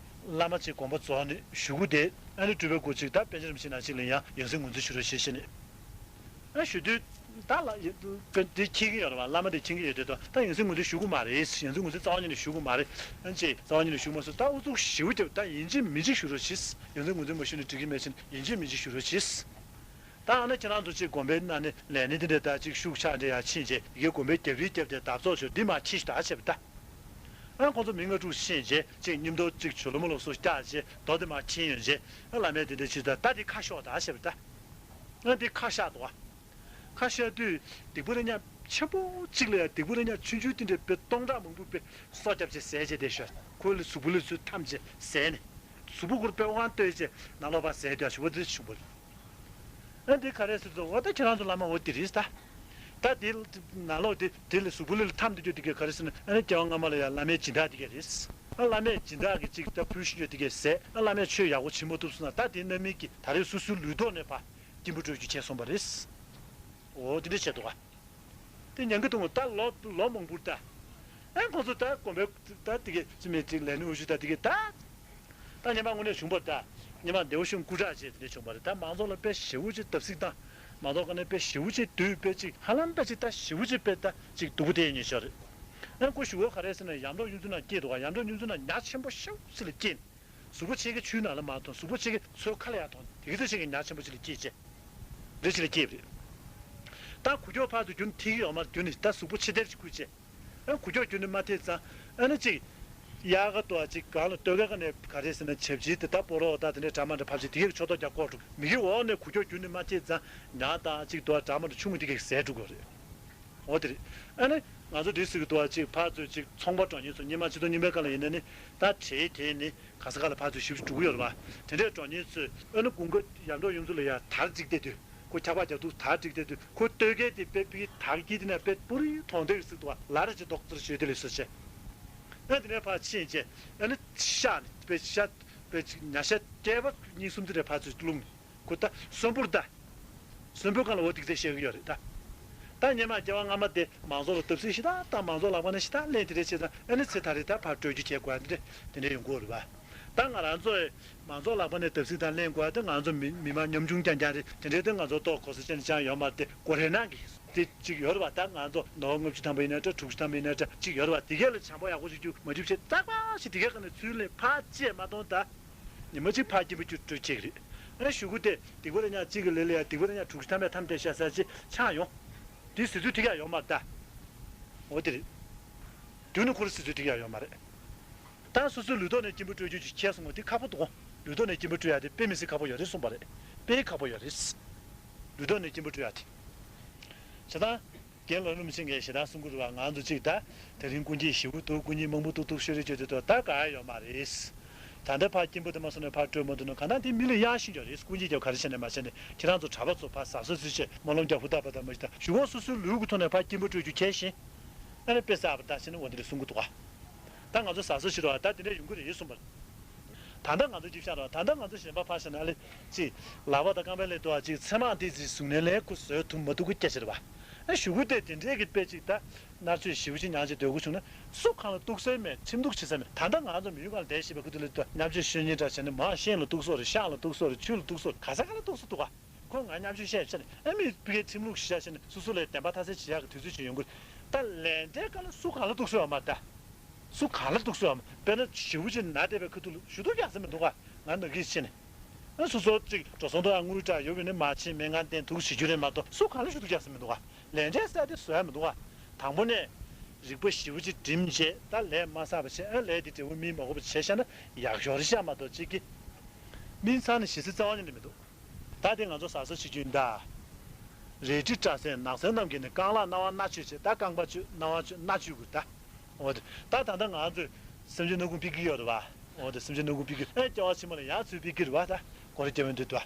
བླ་མ་ཅིག་དགོངས་པ་རྫོགས་ནས་གཞུག་གུ་དེ་ཨ་ནི་སྤྲུལ་པའི་སྐུ་ཅིག་ད་པཎ་ཆེན་རིན་པོ་ཆེ་ནང་ཅིག་ལ་ཡང་ཡང་སྲིད་ངོས་འཛིན་ཞུ་རོགས་ཞེས་བཤད་ནས། ཨ་ཞུ་དུས་ད་ལ་ཡ་དེ་མཁྱེན་གྱི་ཡོད་རེད་བ། བླ་མ་དེ་མཁྱེན་གྱི་ཡོད་དེ་ད་ད་ཡང་སྲིད་ངོས་འཛིན་ཞུ་གི་མ་རེད། ཡང་སྲིད་ངོས་འཛིན་རྩ་བ་ཉིད་ནས་ཞུ་གི་མ་རེད། ཨ་ཅེ་རྩ་བ་ཉིད་ནས་ཞུ་མ་སོང་། ད་ཨུ་ཚུགས་ཞེ་པོ་བརྒྱབ་ད་ཡིན་གཅིག་མིན་གཅིག་ཞུ་རོགས་གྱིས། ཡང་སྲིད་ངོས་འཛིན་མ་ཞུས་ན་འགྲིག་གི་མེད་ཕྱིན་ཡིན་གཅིག་མིན་གཅིག་ཞུ་རོགས་གྱིས། ད་ཨ་ན་ཁྱེད་རང་ཚོ་ཅིག་དགོན་པའི་ནང་ནས་ལས་སྣེ་དེ་འདྲ་ད་ཅིག་ཤུགས་ཆག་འདྲ་ཡ་ཕྱིན་རྗེས་ཡི་གེ་དགོན་པའི་རྒྱབ་རི་རྒྱབ་དེ་བརྡ་བཙོག་ཆོག་འདི་མ་ཁྱི་ཞིག་ད་བྱས་པ་ད། ཨ་ཁོང་ཚོ་མི་ལྔ་དྲུག་ཕྱིན་རྗེས་གཅིག་མཉམ་དུ་གཅིག་ཇོ་ལུ་མོ་ལུགས་སུ་བཀྱགས་རྗེས་རྡོ་དེ་མར་འཁྱེར་ཡོང་རྗེས་ཨ་བླ་མས་དེ་འདྲ་བྱས་ད་ད་དེ་ཁ་ཤོག་ད་ཞེས་པ་ད། ཨ་དེ་ཁ་བཞག་འདུག་བ། ཁ་བཞག་དུས་སྡིག་པ་རེ་ཉག་ཆེན་པོ་གཅིག་ལ་ཡང་སྡིག་པ་རེ་ཉག་ཆུང་ཆུང་དེ་འདྲ་དཔེ་སྟོང་ཕྲག་མང་པོ་དཔེ་སོ་བརྒྱབ་བྱས་ཟས་བྱས་བསྡད་ཤག་ཁོ་ལ་གཟུགས་པོ་ལ་ཚུར་འཐམས་བྱས་ཟས་ནས་གཟུགས་པོ་ཁོར་དཔེ་དབང་བསྟོད་བྱས་ནང་ལོགས་ཕར་ཟས་བསྡད་ཞུ་བ་དེ་བྱུང་བ་རེད། ཨ་འདི་ག་རེ་ཟེར་དུས་འོ་ད་ཁྱེད་རང་ཚོ་བླ་མ་འོ་འདི་རེད་ད། ད་འདི་ནང་ལོགས་འདི་འདི་ལ་གཟུགས་པོ་ལ་འཐམས་བསྡད་རྒྱུ་འདི་ག་རེ་ཟེར་ན་ཨ་ནི་སྐྱེ་བ་སྔ་མ་ལ་ཡང་བླ་མའི་སྦྱིན་བདག་འདི་ག་རེད། ཨ་བླ་མས་སྦྱིན་བདག་གི་ཅིག་ད་ཕུལ་ཤིང་ཡོད་དེ་གས་ཟས་ཨ་བླ་མས་ཆོས་ཡག་པོ་བྱེད་མ་ཐུབ་སོང་ན་ད་དེ་རྣམ་སྨིན་གྱིས་ད་རེས་སོ་སོའི་ལུས་ཐོག་ནས་ཕར་སྐྱིན་པ་སྤྲོད་རྒྱུ་བྱས་སོང་བ་རེད། འོ་དེ་འདྲ་བྱས་འདུག་ག་དེ་ཉན་གི་འདུག་ད་ལོ་ལོ་མང་པོར་ད་ཨ་ཁོང་ཚོ་ད་དགོན་པའི་ད་དེ་གས་ཅི་མེད་ཅིག་ལས་ནི་འུ་ཞུ་ད་དེ་གས་ད་ད་ཉེས་པ་དངོས་གནས་བྱུང་བ་ད་ཉེས་པ་བདེ་བོ་ཤིང་སྐུ་དྲག་བྱས་དེ་འདྲ་བྱུང་བ་རེད། ད་མང་ཚོགས་ལ་དཔེ་ཞེ་པོ་ཅིག་བརྡབ་གསིག་བཏང་མང་ཚོགས་ཀ་ནས་དཔེ་ཞེ་པོ་ཅིག་བསྡུས་དཔེ་ཅིག་ཧ་ལམ་དཔེ་ཅིག་ད་ཞེ་པོ་ཅིག་དཔེ་ད་ཅིག་སྡུག་པོ་དེ་ཡིན་ཉེ་ཤོར་རེད། ཨ་ཁོ་ཞུ་བ་ག་རེ་ཟེར་ན་ཡར་འབྲོག་གཡུ་མཚོ་ནང་སྐྱེས་འདུག་ག་ཡར་འབྲོག་གཡུ་མཚོ་ནང་ཉ་ཆེན་པོ་ཤོག་ཚིལ་ལ་སྐྱེས་ནས་གཟུགས་པོ་ཆེ་གེ་ཆུའི་ནང་ལ་མར་ཐོན་གཟུགས་པོ་ཆེ་གེ་མཚོའི་ཁ་ལ་ཡར་ཐོན་དེ་གི་ཚེ་ཆེ་གེ་ཉ་ཆེན་པོ་ཅིག་ལ་སྐྱེས་བྱས་རེ་ཅིག་ལ་སྐྱེས་པ་རེད། ད་གུ་ཀྱོག་ཕར་ཚུར་རྒྱུན་ཐིག་ཡོད་མ་རྒྱུན་ནི་ད་གཟུགས་པོ་ཆེ་དེར་ཅིག་ཁུར་བྱས། ཨ་གུ་ཀྱོག་རྒྱུན་ནི་མ་ཐེག་ཙང་ཨ་ནི་ཅིག་ཡག་ག་ཏོ་ཅིག་གང་ལ་ལྟོས་ག་ག་ནས་ག་རེ་ཟེར་ན་བྱབ་ཅིག་དེ་ད་སྤོ་རོག་ད་དེ་འདྲའི་གྲ་མ་འདྲ་ཕབ་ཅིག་དེ་གི་ཆོ་ཏོ་རྒྱག་ཀོ་འགྲོ་མི་གི་འོག་ནས་གུ་ཀྱོག་རྒྱུན་ནི་མ་ཐེག་ཙང་ཉ་དང་ཅིག་ཏོ་གྲ་མ་འདྲ་ཆུང་གི་དེ་གི་ཟས་འགྲོ་གི་རེད། འོ་དེ་རེད། ཨ་ནི་ང་ཚོ་འདི་ཟེར་གི་འདུག་བ་ཅིག་ཕར་ཚུར་ཅིག་ཚོང་པ་གྲོང་ཉེར་ཚོ་ཉི་མ་ཆིག་སྟོང་རྙིང་པའི་སྐབས་ལ་ཡིན་ན་ནི་ད་གྲས་དེ་ནི་ག་ས་ག་ལ་ཕར་ཚུར་ཞིབ་འཇུག་ཡོད་རེད་བ། དེ་འདྲའི་གྲོང་ཉེར་ཚོས་ཨ་ནི་དགུན་ཁ་ཡར་འབྲོག་གཡུ་མཚོ་ལ་ཡར་དར་བསྒྲིགས་བསྡད་དུས་ཁོ་འཁྱག་པ་རྒྱག་འདུག་དར་བསྒྲིགས་བསྡད་དུས་ཁོ་སྟོད་གལ་དེ་དཔེ་ཕི་དར་དཀྱིལ་དེ་ན་དཔེ་པུ་རི་མཐོང་དེ་ཟེར་འདུག་བ་ལ་ར་ཅིག་རྡོག་ཙིར་ཞོད་དེ་ལས་སོ་བྱས། ཨ་དེ་ནས་ཕར་ཕྱིན་བྱས་ཨ་ནི་ཤ་ནི་དཔེ་ཤ་དཔེ་ཉ་ཤ་སྐྱེས་པ་གཉིས་གསུམ་དེ་འདྲ་ཕར་ཚུར་བླུགས་ནས། ཁོ་ད་གསོན་པོར་ད། གསོན་པོའི་སྒང་ལ་འོ་ཏིག་ཙེ་བཤད་ཀྱི་ཡོད་རེད་ད། ད་སྔོན་མ་སྐྱེ་བ་སྔ་མ་དེ་མང་ཚོགས་ལ་བརྡབ་གསིག་ཞེ་དྲག་བཏང་མང་ཚོགས་ལག་པ་ནས་ཞེ་དྲག་ལེན་དེ་རེད་བྱས་ཙང་ཨ་ནི་ཚེ་ད་རེས་ད་ཕར་སྤྲོད་རྒྱུ་བྱེད་དགོས་ཡ་དེ་འདྲ་དེ་འདྲ་ཡོང་གི་ཡོད་རེད་པ། ད་ང་རང་ཚོས་མང་ཚོགས་ལག་པ་ནས་བརྡབ་གསིག་དང་ལེན་དགོས་ཡ་དེ་ང་ཚོ་མི་མི་མང་ཉམ་ཆུང་རྐྱང་རྐྱང་རེད། དེ་འདྲའི་དེ་ང་ཚོ་ལྟོ་གོ་ས་ཅན་ཅང་ཡོད་མ་རེད་དེ་སྒོ་རེ་ནང་གི་དེ་གཅིག་ཡོད་རེད་པ། ད་ང་ཚོ་ནོར་ལྔ་བཅུ་ཐམ་པ་ཡིན་ན་འདྲ་དྲུག་ཅུ་ཐམ་པ་ཡིན་ན་འདྲ་གཅིག་ཡོད་རེད་པ། དེ་གས་ལ་བྱམས་པོ་ཡག་པོ་ཞིག་རྒྱུ་མ་རྒྱུ་བྱས་ཙག་པ་ཞིག་དེ་གས་ག་ནས་ཚུར་ལེན་ཕར་བཅད་མ་གཏོང་ད། ཉི་མ་གཅིག་ཕར་སྐྱིན་པ་བཅུ་སྤྲོད་བྱེད་ཀྱི་རེད། ཨ་ཞུ་གུ་དེ་སྡིག་པ་རེ་ཉག་གཅིག་གི་ལས་ལ་ཡ་སྡིག་པ་རེ་ཉག་དྲུག་ཅུ་ཐམ་པའི་ཐམ་དེ་ཤ་ཟ་ཅི་ཆགས་ཡོང་། དེ་ཟེར་ཚུལ་དེ་ག་ཡོང་མ་རེད་ད། འོ་དེ་རེད། དུས་ནི་ཁོ་ར་ཟེར་ཚུལ་དེ་ག་ཡོང་མ་རེད། ད་སོ་སོའི་ལུས་ཐོག་ནས་སྐྱིན་པ་སྤྲོད་རྒྱུ་ཅིག་ཁྱེར་སོང་བ་དེ་ཁག་པོ་འདུག་ལུས་ཐོག་ནས་སྐྱིན་པ་སྤྲོད་ཡ་དེ་དཔེ་མི་སྲིད་ཁག་པོ་ཡོད་རེད་གསུངས་པ་རེད། དཔེ་ཁག་པོ་ཡོད་རེད། ལུས་ཐོག་ནས་སྐྱིན་པ་སྤྲོད་ཡ་དེ། བྱས་ཙང་། རྒན་ལོ་རིམ་ཤིང་གིས་ཞེ་དྲག་གསུང་གི་རེད་བ། ང་ཚོ་གཅིག་ད་དེ་རིང་སྐུ་མཁྱེན་ཞེ་པོ་འདུག་སྐུ་མཁྱེན་མང་པོ་འདུག་འདུག་ཤོད་རེ་བྱེད་དུས་ད་ག་ཡོད་མ་རེད། ད་ལྟ་ཕར་སྐྱིན་པ་དེ་མ་སོང་ནས་ཕར་སྤྲོད་མ་ཐུབ་ན་གང་ལྟར་དེ་མི་ལ་གཡར་ཤེས་ཀྱང་རེད། སྐུ་མཁྱེན་ཀྱང་ག་རེ་བྱས་ནས་མ་བྱས་ནས་ཁྱེད་རང་ཚོ་གྲྭ་པ་ཚོ་ཕར་ཟ་ཟ་ཟི་བྱས་སྨོན་ལམ་རྒྱག་ཧུར་ཐག་པ་དང་མ་ཤི་ད་གཞུག་གུ་སོ་སོའི་ལུས་ཀྱི་ཐོག་ནས་ཕར་སྐྱིན་པ་སྤྲོད་རྒྱུ་གལ་ཞིང་། ཨ་ནི་དཔེ་གསར་པ་ད་བྱས་ནས་འོ་འདི་རེད་གསུང་གི་འདུག་ག་ད་ང་ཚོ་ཟ་ཟ་བྱེད་རོགས་ད་དེ་འདྲ་ཡོང་གི་རེད་གསུངས་པ་རེད། ད་ལྟ་ང་ཚོ་ཅིག་བཤད་རོགས་ད་ལྟ་ང་ཚོ་གཞན་པ་ཕར་བཞག་ན་ཨ་ལེ། ཅིག་ལག་པ་དང་རྐང་པའི་ལས་དུ་བ་ཅིག་ཚེར་མང་ཏིག་ཙི་བཟུང་ནས་ལས་ཁུ་བཟོས་ཐུབ་མ་ཐུབ་ཀྱི་སྐད་ཆ་རེད་བ། ཨ་གཞུག་གུ་དེ་དེ་འདྲའི་གི་དཔེ་ཅིག་ད་མནར་གཅོད་ཞེ་པོ་ཅིག་མྱངས་ཅིག་སྡོད་དགོས་བྱུང་ན་སུ་གང་ལ་གཏུག་སྲོལ་མེད་ཁྲིམས་གཏུག་བྱེད་ས་མེད། ད་ལྟ་ང་ཚོ་མི་ཡུལ་གང་ལ་བསྡད་ཤེས་པའི་ཁུ་ཐུག་ལ་དུ་མཉམ་སྤྱོད་ཤོད་ཉེན་འདྲ་བྱས་ནས་མང་ཤེས་ལ་གཏུག་སྲོལ་རེད། ཤག་ལ་གཏུག་སྲོལ་རེད། ཆུ་ལ་གཏུག་སྲོལ་རེད། ག་ས་ག་ལ་གཏུག་སྲོལ་འདུག་ག་ཁོ་ང་མཉམ་སྤྱོད་བཤད་བྱས་ནས་ཨ་མི་ཕ་གིའི་ཁྲིམས་ལུགས་ཤིག་བཞག་བྱས་ནས་སོ་སོ་ལ་བདེན་པ་མཐའ་གསལ་བྱེད་ཡག་གི་དུས་ཚོད་ཅིག་ཡོང་གི་རེད། ད་ལས་འབྲས་ག་ལ་སུ་གང་ལ་གཏུག་སྲོལ་ཡོད་མ་རེད་ད། སུ་གང་ལ་གཏུག་སྲོལ་ཡོད་མ་རེད། དཔེར་ན་ཞེ་པོ་ཅིག་ན་བསྡད་པའི་ཁ་ཐུག་ལ་ཞུ་གཏུག་རྒྱག་ས་མི་འདུག་ག་ང་ནག་གིས་ཕྱིན་ནས། ཨ་སོ་སོ་ཅིག་འགྲོ་སོང་དུ་ཨ་དངུལ་དྲག་ཡོད་པས་ནི་མ་ཕྱིན་སྨན་ཁང་བསྟེན་དུག་བྱེད་རྒྱུ་རེད་མ་གཏོགས་སུ་གང་ལ་ཞུ་གཏུག་རྒྱག་ས་མི་འདུག་ག་ལས་འབྲས་གསར་དེ་བཟོ་ཡ་མི་འདུག་ག་དང་པོ་ནས་རིག་པ་ཞེ་པོ་ཅིག་སྒྲིམ་བྱས་ད་ལས་མ་བསགས་པ་བྱས་ཨ་ལས་དེ་འབྲས་བུ་སྨིན་མ་དགོས་པ་བྱས་བཞག་ན་ཡག་ཤོས་རེད་ཤག་མ་གཏོགས་ཅིག་གི་སྨིན་ཚར་ནས་ཞེ་ས་རྩ་བ་ཉིད་ནས་མི་འདུག་ད་དེ་ང་ཚོ་ཟ་ཟ་བྱེད་རྒྱུ་ཡིན་ད། རལ་གྲི་སྐྲ་སེན་ནགས་སེན་རྣམས་ཀྱིས་ནི་རྐང་ལག་རྣ་བ་སྣ་ཆོད་བྱེད་ད་རྐང་པ་ཆོད་རྣ་བ་ཆོད་སྣ་ཆོད་དགོས་ད། འོ་དེ་ད་ད་ལྟ་ང་ཚོས་སེམས་ཅན་སྣ་ཁུང་ཕུད་ཀྱི་ཡོད་རེད་བ། འོ་དེ་སེམས་ཅན་སྣ་ཁུང་ཕུད་ཀྱི་ཨེ་སྐྱེ་བ་ཕྱི་མ་ལ་ཡང་ཚུར་ཕུད་ཀྱི་རེད་བ་ད་གོ་རེ་སྐྱེ་བའི་འདུག་ད།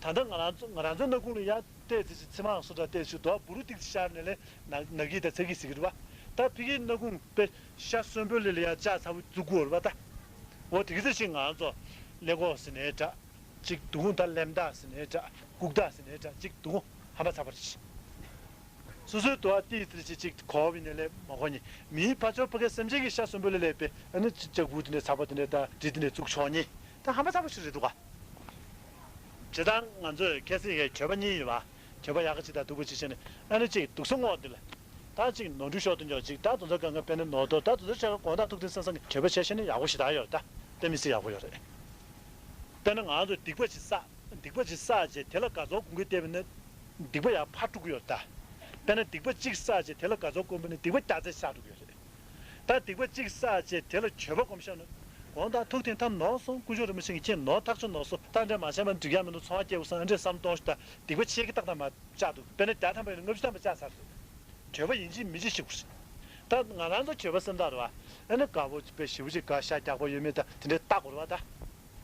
ད་ལྟ་ང་རང་ཚོ་ང་རང་ཚོའི་སྣ་ཁུང་ལ་ཡང་བལྟས་ཚེ་ཚེར་མང་སོ་འདྲ་བལྟས་ཚེ་རྡོ་བུ་རུ་ཏིག་ཤར་ནས་ལས་ནག་ནག་གིས་ད་ཚ་གིས་ཟེར་གྱི་རེད་བ། ད་ཕུད་ཀྱི་སྣ་ཁུང་དཔེ་ཤ་གསོན་པོ་ལས་ལ་ཡང་ལྕགས་ཚ་བོ་བཙུགས་དགོས་རེད་བ་ད། འོ་དེ་གི་ཚེ་ཞིག་ང་རང་ཚོ་ཀླད་ཀོར་ཟེར་ནའི་འདྲ། གཅིག་འདུག་ད་ལེམ་ད་ཟེར་ནའི་འདྲ། ལྐུག་ད་ཟེར་ནའི་འདྲ་གཅིག་འདུག་ཧམ་པ་ཚ་པོ་རེད། སོ་སོའི་དུ་བ་ཏི་ཏི་ཅིག་གཅིག་གོ་བ་ནས་ལས་མ་གོ་ནི་མིའི་ཕ་ཆོས་ཕ་གའི་སེམས་ཅན་གྱི་ཤ་གསོན་པོ་ལས་ལས་པའི་ཨ་ནི་ལྕགས་བུ་དེ་འདྲ་ཚ་པོ་དེ་འདྲ་དང་འབྲི་དེ་འདྲ་བཙུགས་ཆོག་ནི་ད་ཧམ་པ་ཚ་པོ་ཞིག་རེད་འདུག་ག་བྱེད་སྟངས་ང་ཚོས་ཁ་སང་ཡའི་གྱོད་པ་གཉིས་ཡོད་པ། གྱོད་པ་ཡག་ག་ཅིག་དང་སྡུག་པ་ཅིག་བྱས་ནས་ཨ་ནི་གཅིག་སྡུག་ས་སྔོག་འདི་ལ། ད་གཅིག་ནོར་འཁྲུལ་ཤོར་དུ་འཇོག་ཅིག་ད་དོན་དག་གང་ག་དཔེར་ན་ནོར་དོར་ད་དོན་དག་ཆ་ག་དགོང་དག་ཐུག་དུས་སང་སང་གི་གྱོད་པ་བྱས་བྱས་ནས་ཡག་པོ་ཞེ་དྲག་ཡོད་རེད་ད་དཔེ་མི་སྲིད་ཡག་པོ་ཡོད་རེད། དཔེར་ན་ང་ཚོས་སྡིག་པ་ཅིག་བསགས་སྡིག་པ་ཅིག་བསགས་རྗེས་དེ་ལ་དགའ་ཚོར་སྒོམ་གྱི་བལྟས་པ་ན་སྡིག་པ་ཡར་འཕར་འགྲོ་གི་ཡོད་རེད་ད། དཔེར་ན་སྡིག་པ་གཅིག་བསགས་རྗེས་དེ་ལ་དགའ་ཚོར་སྒོམ་པ་ན་སྡིག་པ་བརྒྱ་ཚད་ཆག་འགྲོ་གི་ཡོད་རེད། ད་སྡིག་པ་གཅིག་བསགས་བྱས་དེ་ལ་འགྱོད་པ་སྒོམ་བཞག་ན། དགོངས་དག་ཐུགས་བརྟན་ཐབས་ནོར་སོང་། དཀོན་མཆོག་རིན་པོ་ཆེ་གིས་ཁྱེད་ནོར་ཐག་ཆོད་ནོར་སོང་། ད་འདྲ་མ་བྱས་པ་འགྲིག་ཡ་མི་འདུག་ཚོང་བ་སྐྱེལ་དགོས་སོང་། ཨ་འདྲས་བསམ་གཏོང་ཞིག་ད་སྡིག་པ་ཆེ་གི་ཏག་ཏག་མ་བཅག་འདུག་དཔེར་ན་བརྒྱ་ཐམ་པ་ཡིན་ན་ལྔ་བཅུ་ཐམ་པ་བཅག་ཚར་འདུག་འགྱོད་པ་ཡིན་གཅིག་མིན་གཅིག་ཞིག་དགོས་རེད། ད་ང་རང་ཚོ་འགྱོད་པ་སེམས་ཐག་རེད་བ། ཨ་ནི་དགའ་པོ་དཔེ་ཞེ་པོ་ཅིག་དགའ་ཤ་རྒྱགས་པོ་ཡོད་མེད་ད་དེ་འདྲས་ལྟ་དགོས་རེད་བ་ད།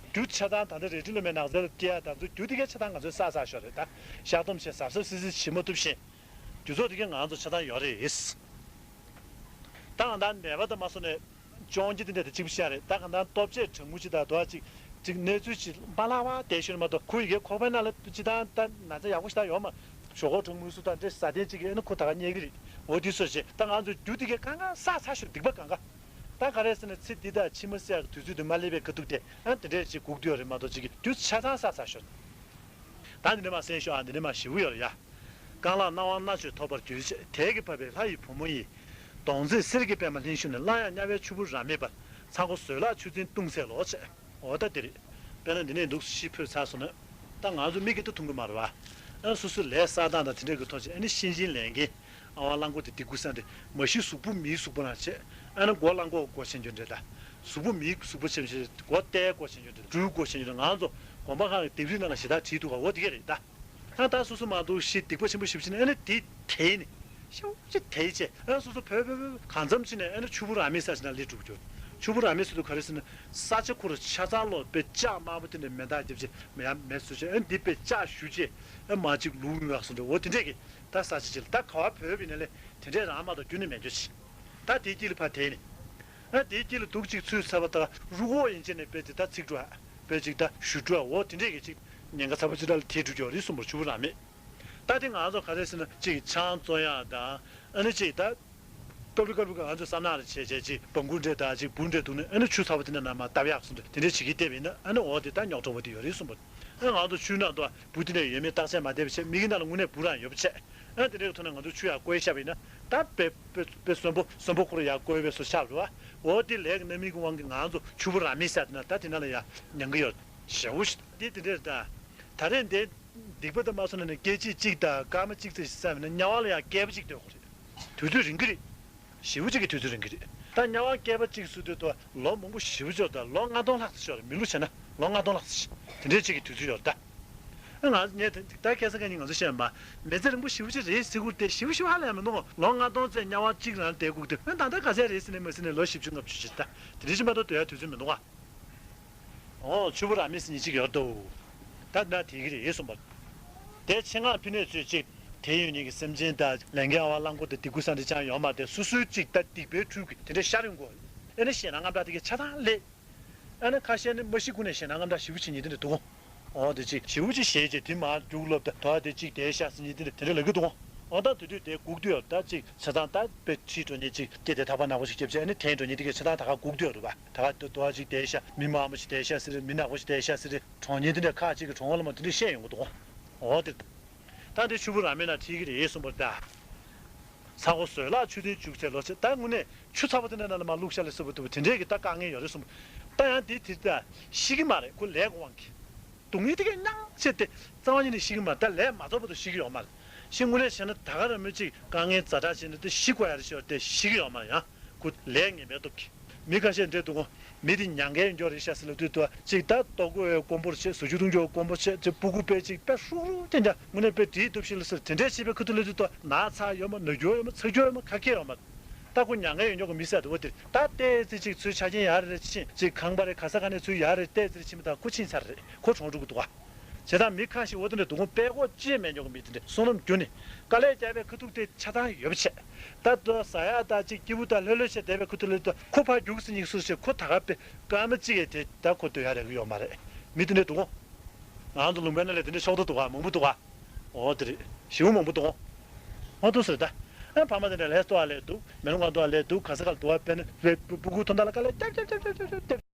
རྒྱུ་ཆ་ཚང་ད་ལྟ་རལ་གྲི་ལོ་མའི་ནགས་ཚལ་སྐྱེལ་ཡ་ད་ཚོ་རྒྱུ་དེ་གའི་ཆ་ཚང་ང་ཚོས་བསགས་བསགས་ཤོར་རེད་ད། བཤགས་སྡོམ་བྱས་གཟབ་གཟབ་སིལ་སིལ་བྱེད་མ་ཐུབ་བཞིན། རྒྱུ་ཚོགས་དེ་གའི་ང་ཚོ་ཆ་ཚང་ཡོད་རེད། ད་ང་ད་ནད་པ་དང་མ་སོང་ནས་གཅོང་གི་དེ་འདྲ་དེ་གཅིག་པུ་བཤད་རེད། ད་གང་ལྟར་ལྟོ་ཆས་གྲང་མོ་ཅིག་དང་དོ་ཅིག་ཅིག་གནས་ཚུལ་ཅིག་མ་ལྷག་པ་དེ་ཤོད་མ་གཏོགས་ཁོ་ཡི་གེ་ཁོག་པའི་ནང་ལ་ཅི་དང་ད་ན་ཚ་ཡག་པོ་ཞིག་ད་ཡོད་མ། ཞོག་ཁོག་གྲང་མོ་སུ་དང་འདྲེ་ཟ་ཐེངས་གཅིག་གི་ཨ་ནི་ཁོ་ད་ག་རྙེད་གི་རེད། འོ་དེ་སོ་བྱེད་ད་ང་ཚོ་རྒྱུ་དེ་གའི་གང་ག་ས་ཚ་ཤོད་སྡིག་པ་གང་ག་ད་ག་རེ་ཟེར་ན་ཚེ་འདི་དང་ཕྱི་མ་ཟེར་ཡག་དུས་ཚོད་དུ་མ་སླེབས་པའི་དཀའ་སྡུག་དེ་ཨ་དེ་འདྲས་ཅིག་སྒུག་སྡོད་ཡོད་རེད་མ་གཏོགས་ཅིག་གི་རྒྱུ་ཆ་ཚང་ས་ཚ་ཤོད། ད་འདི་ནས་མ་གསན་ཤོག་ཨ་འདི་ནས་མ་ཞེ་པོ་ཡོད་རེད་ཡ། རྐང་ལག་སྣང་བ་སྣ་ཆོས་ཐོབ་པར་གྱུར་ཅིག་དལ་གྱིས་བབས་པའི་ལྷ་ཡི་བུ་མོ་ཡིས། གདོང་མཛེས་གསེར་གྱི་པད་མ་ལྷན་ཞུགས་ནས། སླར་ཡང་དམྱལ་བའི་ཆུ་བུར་རང་མེད་པར། ཚ་ཁོ་བཟོད་གླགས་ཆུ་འཛིན་བཏུང་ཚད་ལོ་ཅེས། འོ་ད་འདི་རེད། དཔེར་ན་འདི་ནས་འདུག་ཤི་འཕོས་ཚར་སོང་ན། ད་ང་ཚོ་མིག་གིས་ད་མཐོང་གི་མ་རེད་བ། ཨ་སོ་སོའི་ལས་བསགས་སྟངས་དང་དེ་འདྲས་ཀྱི་ཐོག་ཆེད་ཨ་ནི་ཤེས་བཞིན་ལས་འགན། ཨ་བ་གླང་གོ་དེ་སྡིག་གུ་ས་འདི་མ་གཞི་གཟུགས་པོ་མིའི་གཟུགས་པོ་རང་བྱས། ཨ་ནི་མགོ་གླང་གོ་མགོ་ཆེན་རྒྱུ་འདྲེ་ད། གཟུགས་པོ་མིའི་གཟུགས་པོ་ཆེན་ཆེ་མགོ་རྟའི་མགོ་ཆེན་རྒྱུ་འདྲེ་སྦྲུལ་མགོ་ཆེན་རྒྱུ་འདྲེ་ང་ཚོ་དགོན་པ་ཁག་གི་ལྡེབས་རིས་ནང་ལ་ཞེ་དྲག་བྲིས་འདུག་ག་འོ་དེ་ག་རེད་ད། ཨ་ད་སོ་སོ་མ་གཏོགས་ཤི་སྡིག་པ་ཆེན་པོ་ཞིག་བྱས་ནས་ཨ་ནི་དེ་དེ་ནི། ཤོག་ཅིག་དེ་བྱས་ཨ་སོ་སོ་བོད་བོད་བོད་གང་འཚམ་ཕྱིན་ནས་ཨ་ནི་ཆུ་བུར་རང་མི་ས་ཆ་ན་ལི་གྲུབ་གྱུར། ཆུ་བུར་རང་མི་སུ་དུ་ག་རེ་ཟེར་ན། ས་ཆ་ཁོ་ར་ཆ་ཚང་ལོ་དཔེ་ལྕགས་དམར་པོ་དེ་འདྲ་མེ་མདའ་རྒྱབ་ཅེས་མེ་ཡ་མེ་སུ་ཅེས་ཨ་འདི་དཔེ་ལྕགས་ཞུ་ཅེས་ཨ་མ་ཅིག་ལུག་ཡོད་སུ་འདྲ་འོ་དེ་འདྲས་ཀྱི་ད་ས་ཆ་ཅིག་ལ་ད་ག་བ་བོད་པའི་ནས་ལས་དེ་འདྲས་རང་མ་གཏོགས་རྒྱུ་ནི་མེད་རྒྱུ་ཅིག་ད་དེའི་དཀྱིལ་ལ་ཕར་དེད་ནས། ཨ་དེའི་དཀྱིལ་ལ་འདུག་ཅིག་ཚུད་ཚར་བ་ད་རུ་ཁོག་ཡན་ཆད་ནས་དཔེ་ཅིག་ད་ཚིག་འགྲོ་ཨ། དཔེ་ཅིག་ད་ཞུ་འགྲོ་ཨ་འོ་དེ་འདྲས་ཀྱི་ཅིག་ཉེན་ཁ་ཚ་པོ་ཅིག་ད་ལ་དེད་འགྲོ་རྒྱུ་རེད་གསུངས་པར་ཆུ་བུར་རང་མེད། ད་དེ་ང་ཚོ་ག་རེ་ཟེར་ན་ཅིག་ཆང་བཙོང་ཡག་དང་ཨ་ནི་ཅིག་ད། སྟབས་ལུ་སྐབས་ལུ་ང་ཚོ་བསམ་ནག་རེ་བྱས་བྱས་ཅིག་སྦང་ཁུ་འདྲེ་དང་ཅིག་འབུ་འདྲེ་འདུག་ནས་ཨ་ནི་ཆུ་ཚ་པོ་དེ་འདྲ་ནང་མར་བཏབ་ཡག་གསུངས་ཏེ་དེ་འདྲས་བྱེད་ཀྱི་བསྡད་པ་ཡིན་ན་ཨ་ནི་འོ་དེ་ད་རྙོག་དྲ་བོ་དེ་ཡོད་རེད་གསུངས་པ། ཨ་ང་ཚོ་ཆུའི་ནང་དུ་འབུ་དེ་འདྲ་ཡོད་མེད་བརྟག་དཔྱད་མ་བསྡད་པ་བྱས་མི་གི་ནང་ལ་དངོས་གནས་འབུ་རང་ཡོད་པ་བྱས། ཨ་དེ་འདྲའི་ཐོག་ནས་ང་ཚོ་ཆུ་ཡར་བསྐོལ་བཞག་པ་ཡིན་ན་ད་དཔེ་དཔེ་དཔེ་གསོན་པོ་གསོན་པོ་ཁོ་ར་ཡར་བསྐོལ་བའི་བཟོ་ཆགས་རེད་བ། འོ་དེ་ལས་ཀྱི་རྣམ་སྨིན་གྱི་དབང་གིས་ང་ཚོ་ཆུ་བུར་རང་མི་ཟེར་དེ་ན་ད་དེ་ནང་ལ་ཡར་ཉན་གི་ཡོད་ཞེ་པོ་ཞིག་དེ་དེ་འདྲས་ད། ད་རེས་འདི། སྡིག་པ་དང་མ་སོང་ན་ནི་སྐྱེ་མཆེད་གཅིག་དང་སྐར་མ་གཅིག་ཙམ་ཞིག་བསགས་པ་ན་དམྱལ་བ་ལ་ཡང་བསྐལ་པ་གཅིག་སྡོད་དགོས་རེད། དུས་ཚོད་རིང་གི་རེད། ཞེ་པོ་ཅིག་གི་དུས་ཚོད་རིང་གི་རེད། ད་དམྱལ་བ་བསྐལ་པ་གཅིག་སུ་སྡོད་དུ་ལོ་མང་པོ་ཞེ་པོ་ཅིག་ད་ལོ་ལྔ་སྟོང་ལྷག་ཙམ་ཤོར་རེད་མི་ལུགས་བྱས་ན་ལོ་ལྔ་སྟོང་ལྷག་ཙམ་ཞིག་དེ་འདྲའི་ཅིག་གི་དུས་ཚོད་ཡོད་རེད་ད། ཨ་ང་ཚོ་ངས་ད་ད་ཁ་སང་ཁ་ཉིན་ང་ཚོ་བཤད་མ་མི་ཚེ་རིང་པོ་ཞེ་པོ་ཅིག་རེད་ཟེར་གུར་དེ་ཞེ་པོ་ཞེ་པོ་ཧ་ལས་མི་འདུག་ལོ་ལྔ་སྟོང་ཙམ་དམྱལ་བ་གཅིག་རང་བསྡད་གུར་དེ་ཨ་ད་ད་ག་ཚད་རེད་ཟེར་ནས་མ་ཟེར་ནས་ལོ་བཞི་བཅུ་ལྔ་བཅུ་ཅིག་ད་དེ་འདྲའི་ཅིག་མ་གཏོགས་སྡོད་ཡ་དུས་ཚོད་མི་འདུག་ཨ། ཨོ་ཆུ་བུར་རང་མི་ཟེར་མཁན་ཅིག་ཡོད་དོ། ད་ན་དེ་གི་རེད་གསུངས་པ། དེ་ཆེད་མངགས་ཕི་ནས་ཚུལ་གཅིག་དེ་ཡོད་ཉིད་ཀྱི་སེམས་ཅན་དང་ལས་འགན་ཨ་བ་གླང་པོ་དང་སྡིག་ཀུ་ས་འདི་ཅང་ཡོད་མ་རེད་སོ་སོའི་གཅིག་ད་སྡིག་པའི་འཕྲུལ་གྱིས་དེ་འདྲའི་ཤར་ཡོང་གོ། ཨེ་ནི་ཞེད་སྣང་དངངས་སྐྲག་དེ་གའི་ཆ་ཚང་སླེབས། ཨེ་ནི་ཁ་ཤས་ནི་མ་ཤི་ཀུན་ནས་ཞེད་སྣང་དངངས་སྐྲག་ཞེ་པོ་བྱེད་ཉིད་དེ་འདྲ་འདུག་གོ། ཨོ་དེ་གཅིག་ཞེ་པོ་ཅིག་ཞེད་ཅེས་དེ་མར་རྒྱུག་ལོབ་ད་དོ་དེ་གཅིག་དེ་ཤ་ཟིན་ཉིད་དེ་འདྲ་དེ་འདྲ་ལབ་ཀྱི་འདུག་གོ། ཨོ་ད་དེ་དུས་དེ་སྒུག་དུས་ཡོད་ད་གཅིག་ཆ་ཚང་ད་དཔེ་ཁྲིད་འགྲོ་ཉིད་གཅིག་སྐྱེ་དེ་ཐག་པ་ནག་པོ་ཞིག་སྐྱེབ་ཅེས་ཨེ་ནི་དེ་འགྲོ་ཉིད་དེ་གའི་ཆ་ཚང་ད་ག་སྒུག་དུས་ཡོད་རེད་པ། ད་ག་དོ་དོ་ཅིག་དེ་ཤ་མི་མང་པོ་ཞིག་དེ་ཤ་ཟིན་རེད་མི་ནག་པོ་ཞིག་དེ་ཤ་ཟིན་རེད་གྲོང་ཉིད་དེ་འདྲ་ཁག་ཅིག་གི་གྲོང་བ་ལ་མ་དེ་འདྲ་བཤད་ཡོང་གི་འདུག་གོ། ཨོ་དེ། ད་འདི་ཆུ་བུར་རང་མི་ན་ཁྲིད་ཀྱི་རེད་གསུངས་པར་ད། ཚ་ཁོ་བཟོད་གླགས་ཆུ་འཛིན་འཇུག་ཚེ་ལོ་ཚེ་ད་དངོས་གནས་ཆུ་ཚ་པོ་དེ་འདྲ་ནང་ལ་མ་བླུགས་ཤ་ལས་སྲིད་པ་འདུག་པ་དེ་འདྲས་ཀྱི་ད་དཀའ་ངལ་ཡོད་རེད་གསུངས་པ། ད་ཡང་འདི་དེ་ད་ཤི་གི་མ་རེད་ཁོ་ལས་ཀྱི་དབང་གིས། སྡུག་བསྔལ་དེ་གས་མྱངས་བྱས་ཏེ་རྩ་བ་ཉིད་ནས་ཤི་གི་མ་རེད་ད་ལས་མ་རྫོགས་བར་དུ་ཤི་གི་ཡོད་མ་རེད། ཤི་དངོས་གནས་བྱས་ན་ད་ག་རང་མོས་ཅིག་དཀའ་ངལ་ཛ་དྲག་བྱས་ནས་ཏེ་ཤི་དགོས་ཡ་རེད་ཤི་བ་དེ་ཤི་གི་ཡོད་མ་རེད་ཡང་ཁོ་ལས་ངན་པའི་སྟོབས་ཀྱིས། མི་ཁ་ཤས་འདྲེ་འདུག་གོ། མི་དེ་མྱང་མཁན་ཡོད་མགྱོགས་རེད་ཤག་ཟེར་ལབ་དུས་དུ་གཅིག་ད་ལྟོ་གོས་ཡོད་དཀོན་པོར་བྱེད་ཟ་རྒྱུ་འཐུང་རྒྱུ་ཡོད་དཀོན་པོ་བྱེད་ཅེས་སྤུ་གུ་དཔེ་གཅིག་དཔེ་ཧྲུག་ཧྲུག་དེ་འདྲ་དངོས་གནས་དཔེ་བྲིས་གཏུབ་ཤིག་ལ་ཟེར་དེ་འདྲས་བྱེད་པའི་ཁ་ཐུག་ལ་དུས་དུ་ན་ཚ་ཡོད་མ་ན་རྒྱུ་ཡོད་མ་ཚ་རྒྱུ་ཡོད་མ་ག་གེ་ཡོད་མ་རེད། ད་ཁོ་མྱང་མཁན་ཡོད་མགྱོགས་གི་མི་ཟེར་དུ་བ་དེ་ད་ལྟས་ཙི་གཅིག་ཚུར་ཆ་རྐྱེན་ཡར་རེ་ཕྱིན་གཅིག་ཁང་པ་རེ་ག་ས་ག་ནས་ཚུར་ཡར་རེ་ལྟས་ཙི་རེ་ཕྱིན་མི་ད་ཁོ་ཕྱིན་ཚར་རེད་ཁོ་གྲོངས་འགྲོ་གི་འདུག་ག་བྱས་ཙང་མི་ཁ་ཤས་འོ་དེ་འདྲ་འདུག་གོ་དཔེ་ཁོག་ཅི་ཡང་མེད་མགྱོགས་མི་དེ་འདྲ་བསོད་ནམས་རྒྱུ་ནི་དཀའ་ལས་བརྒྱབ་པའི་ཁ་ཐུག་དེ་ཆ་ཚང་ཡོད་པ་བྱས། ད་ལྟོ་ཟ་ཡག་ད་ཅིག་སྐྱིད་པོ་ད་ལྷོད་ལྷོད་བྱས་བསྡད་པའི་ཁ་ཐུག་ལ་ད་ཁོ་ཕར་རྒྱུགས་སེ་སྙིགས་སུ་བྱས་ཁོ་ད་ག་དཔེ་སྐར་མ་གཅིག་ཡས་དེ་ད་ཁོ་སྡོད་ཡག་རེག་གི་ཡོད་མ་རེད། མི་དེ་འདྲ་འདུག་གོ་ང་ཚོ་ལུང་པའི་ནང་ལ་དེ་འདྲ་ཤོག་ཐོ་འདུག་ག་མང་པོ་འདུག་ག་འོ་དེ་རེད་ཞེ་པོ་མང་པོ་འདུག་གོ་ཨོ་འདུག་ཟེར་ད། ཨ་ཕ་མ་དེ་འདྲ་ལས་ལྟོ་བ་ལས་འདུག་མེ་ལོང་ག་ལྟོ་བ་ལས་འདུག་ག་ས་ག་ལ་འདུག་ག་དཔེར་ན་སྤུ་གུ་ཐོན་ད་ལ་དཀའ་ལས་རྒྱབ་རྒྱབ་རྒྱབ་རྒྱབ་རྒྱབ།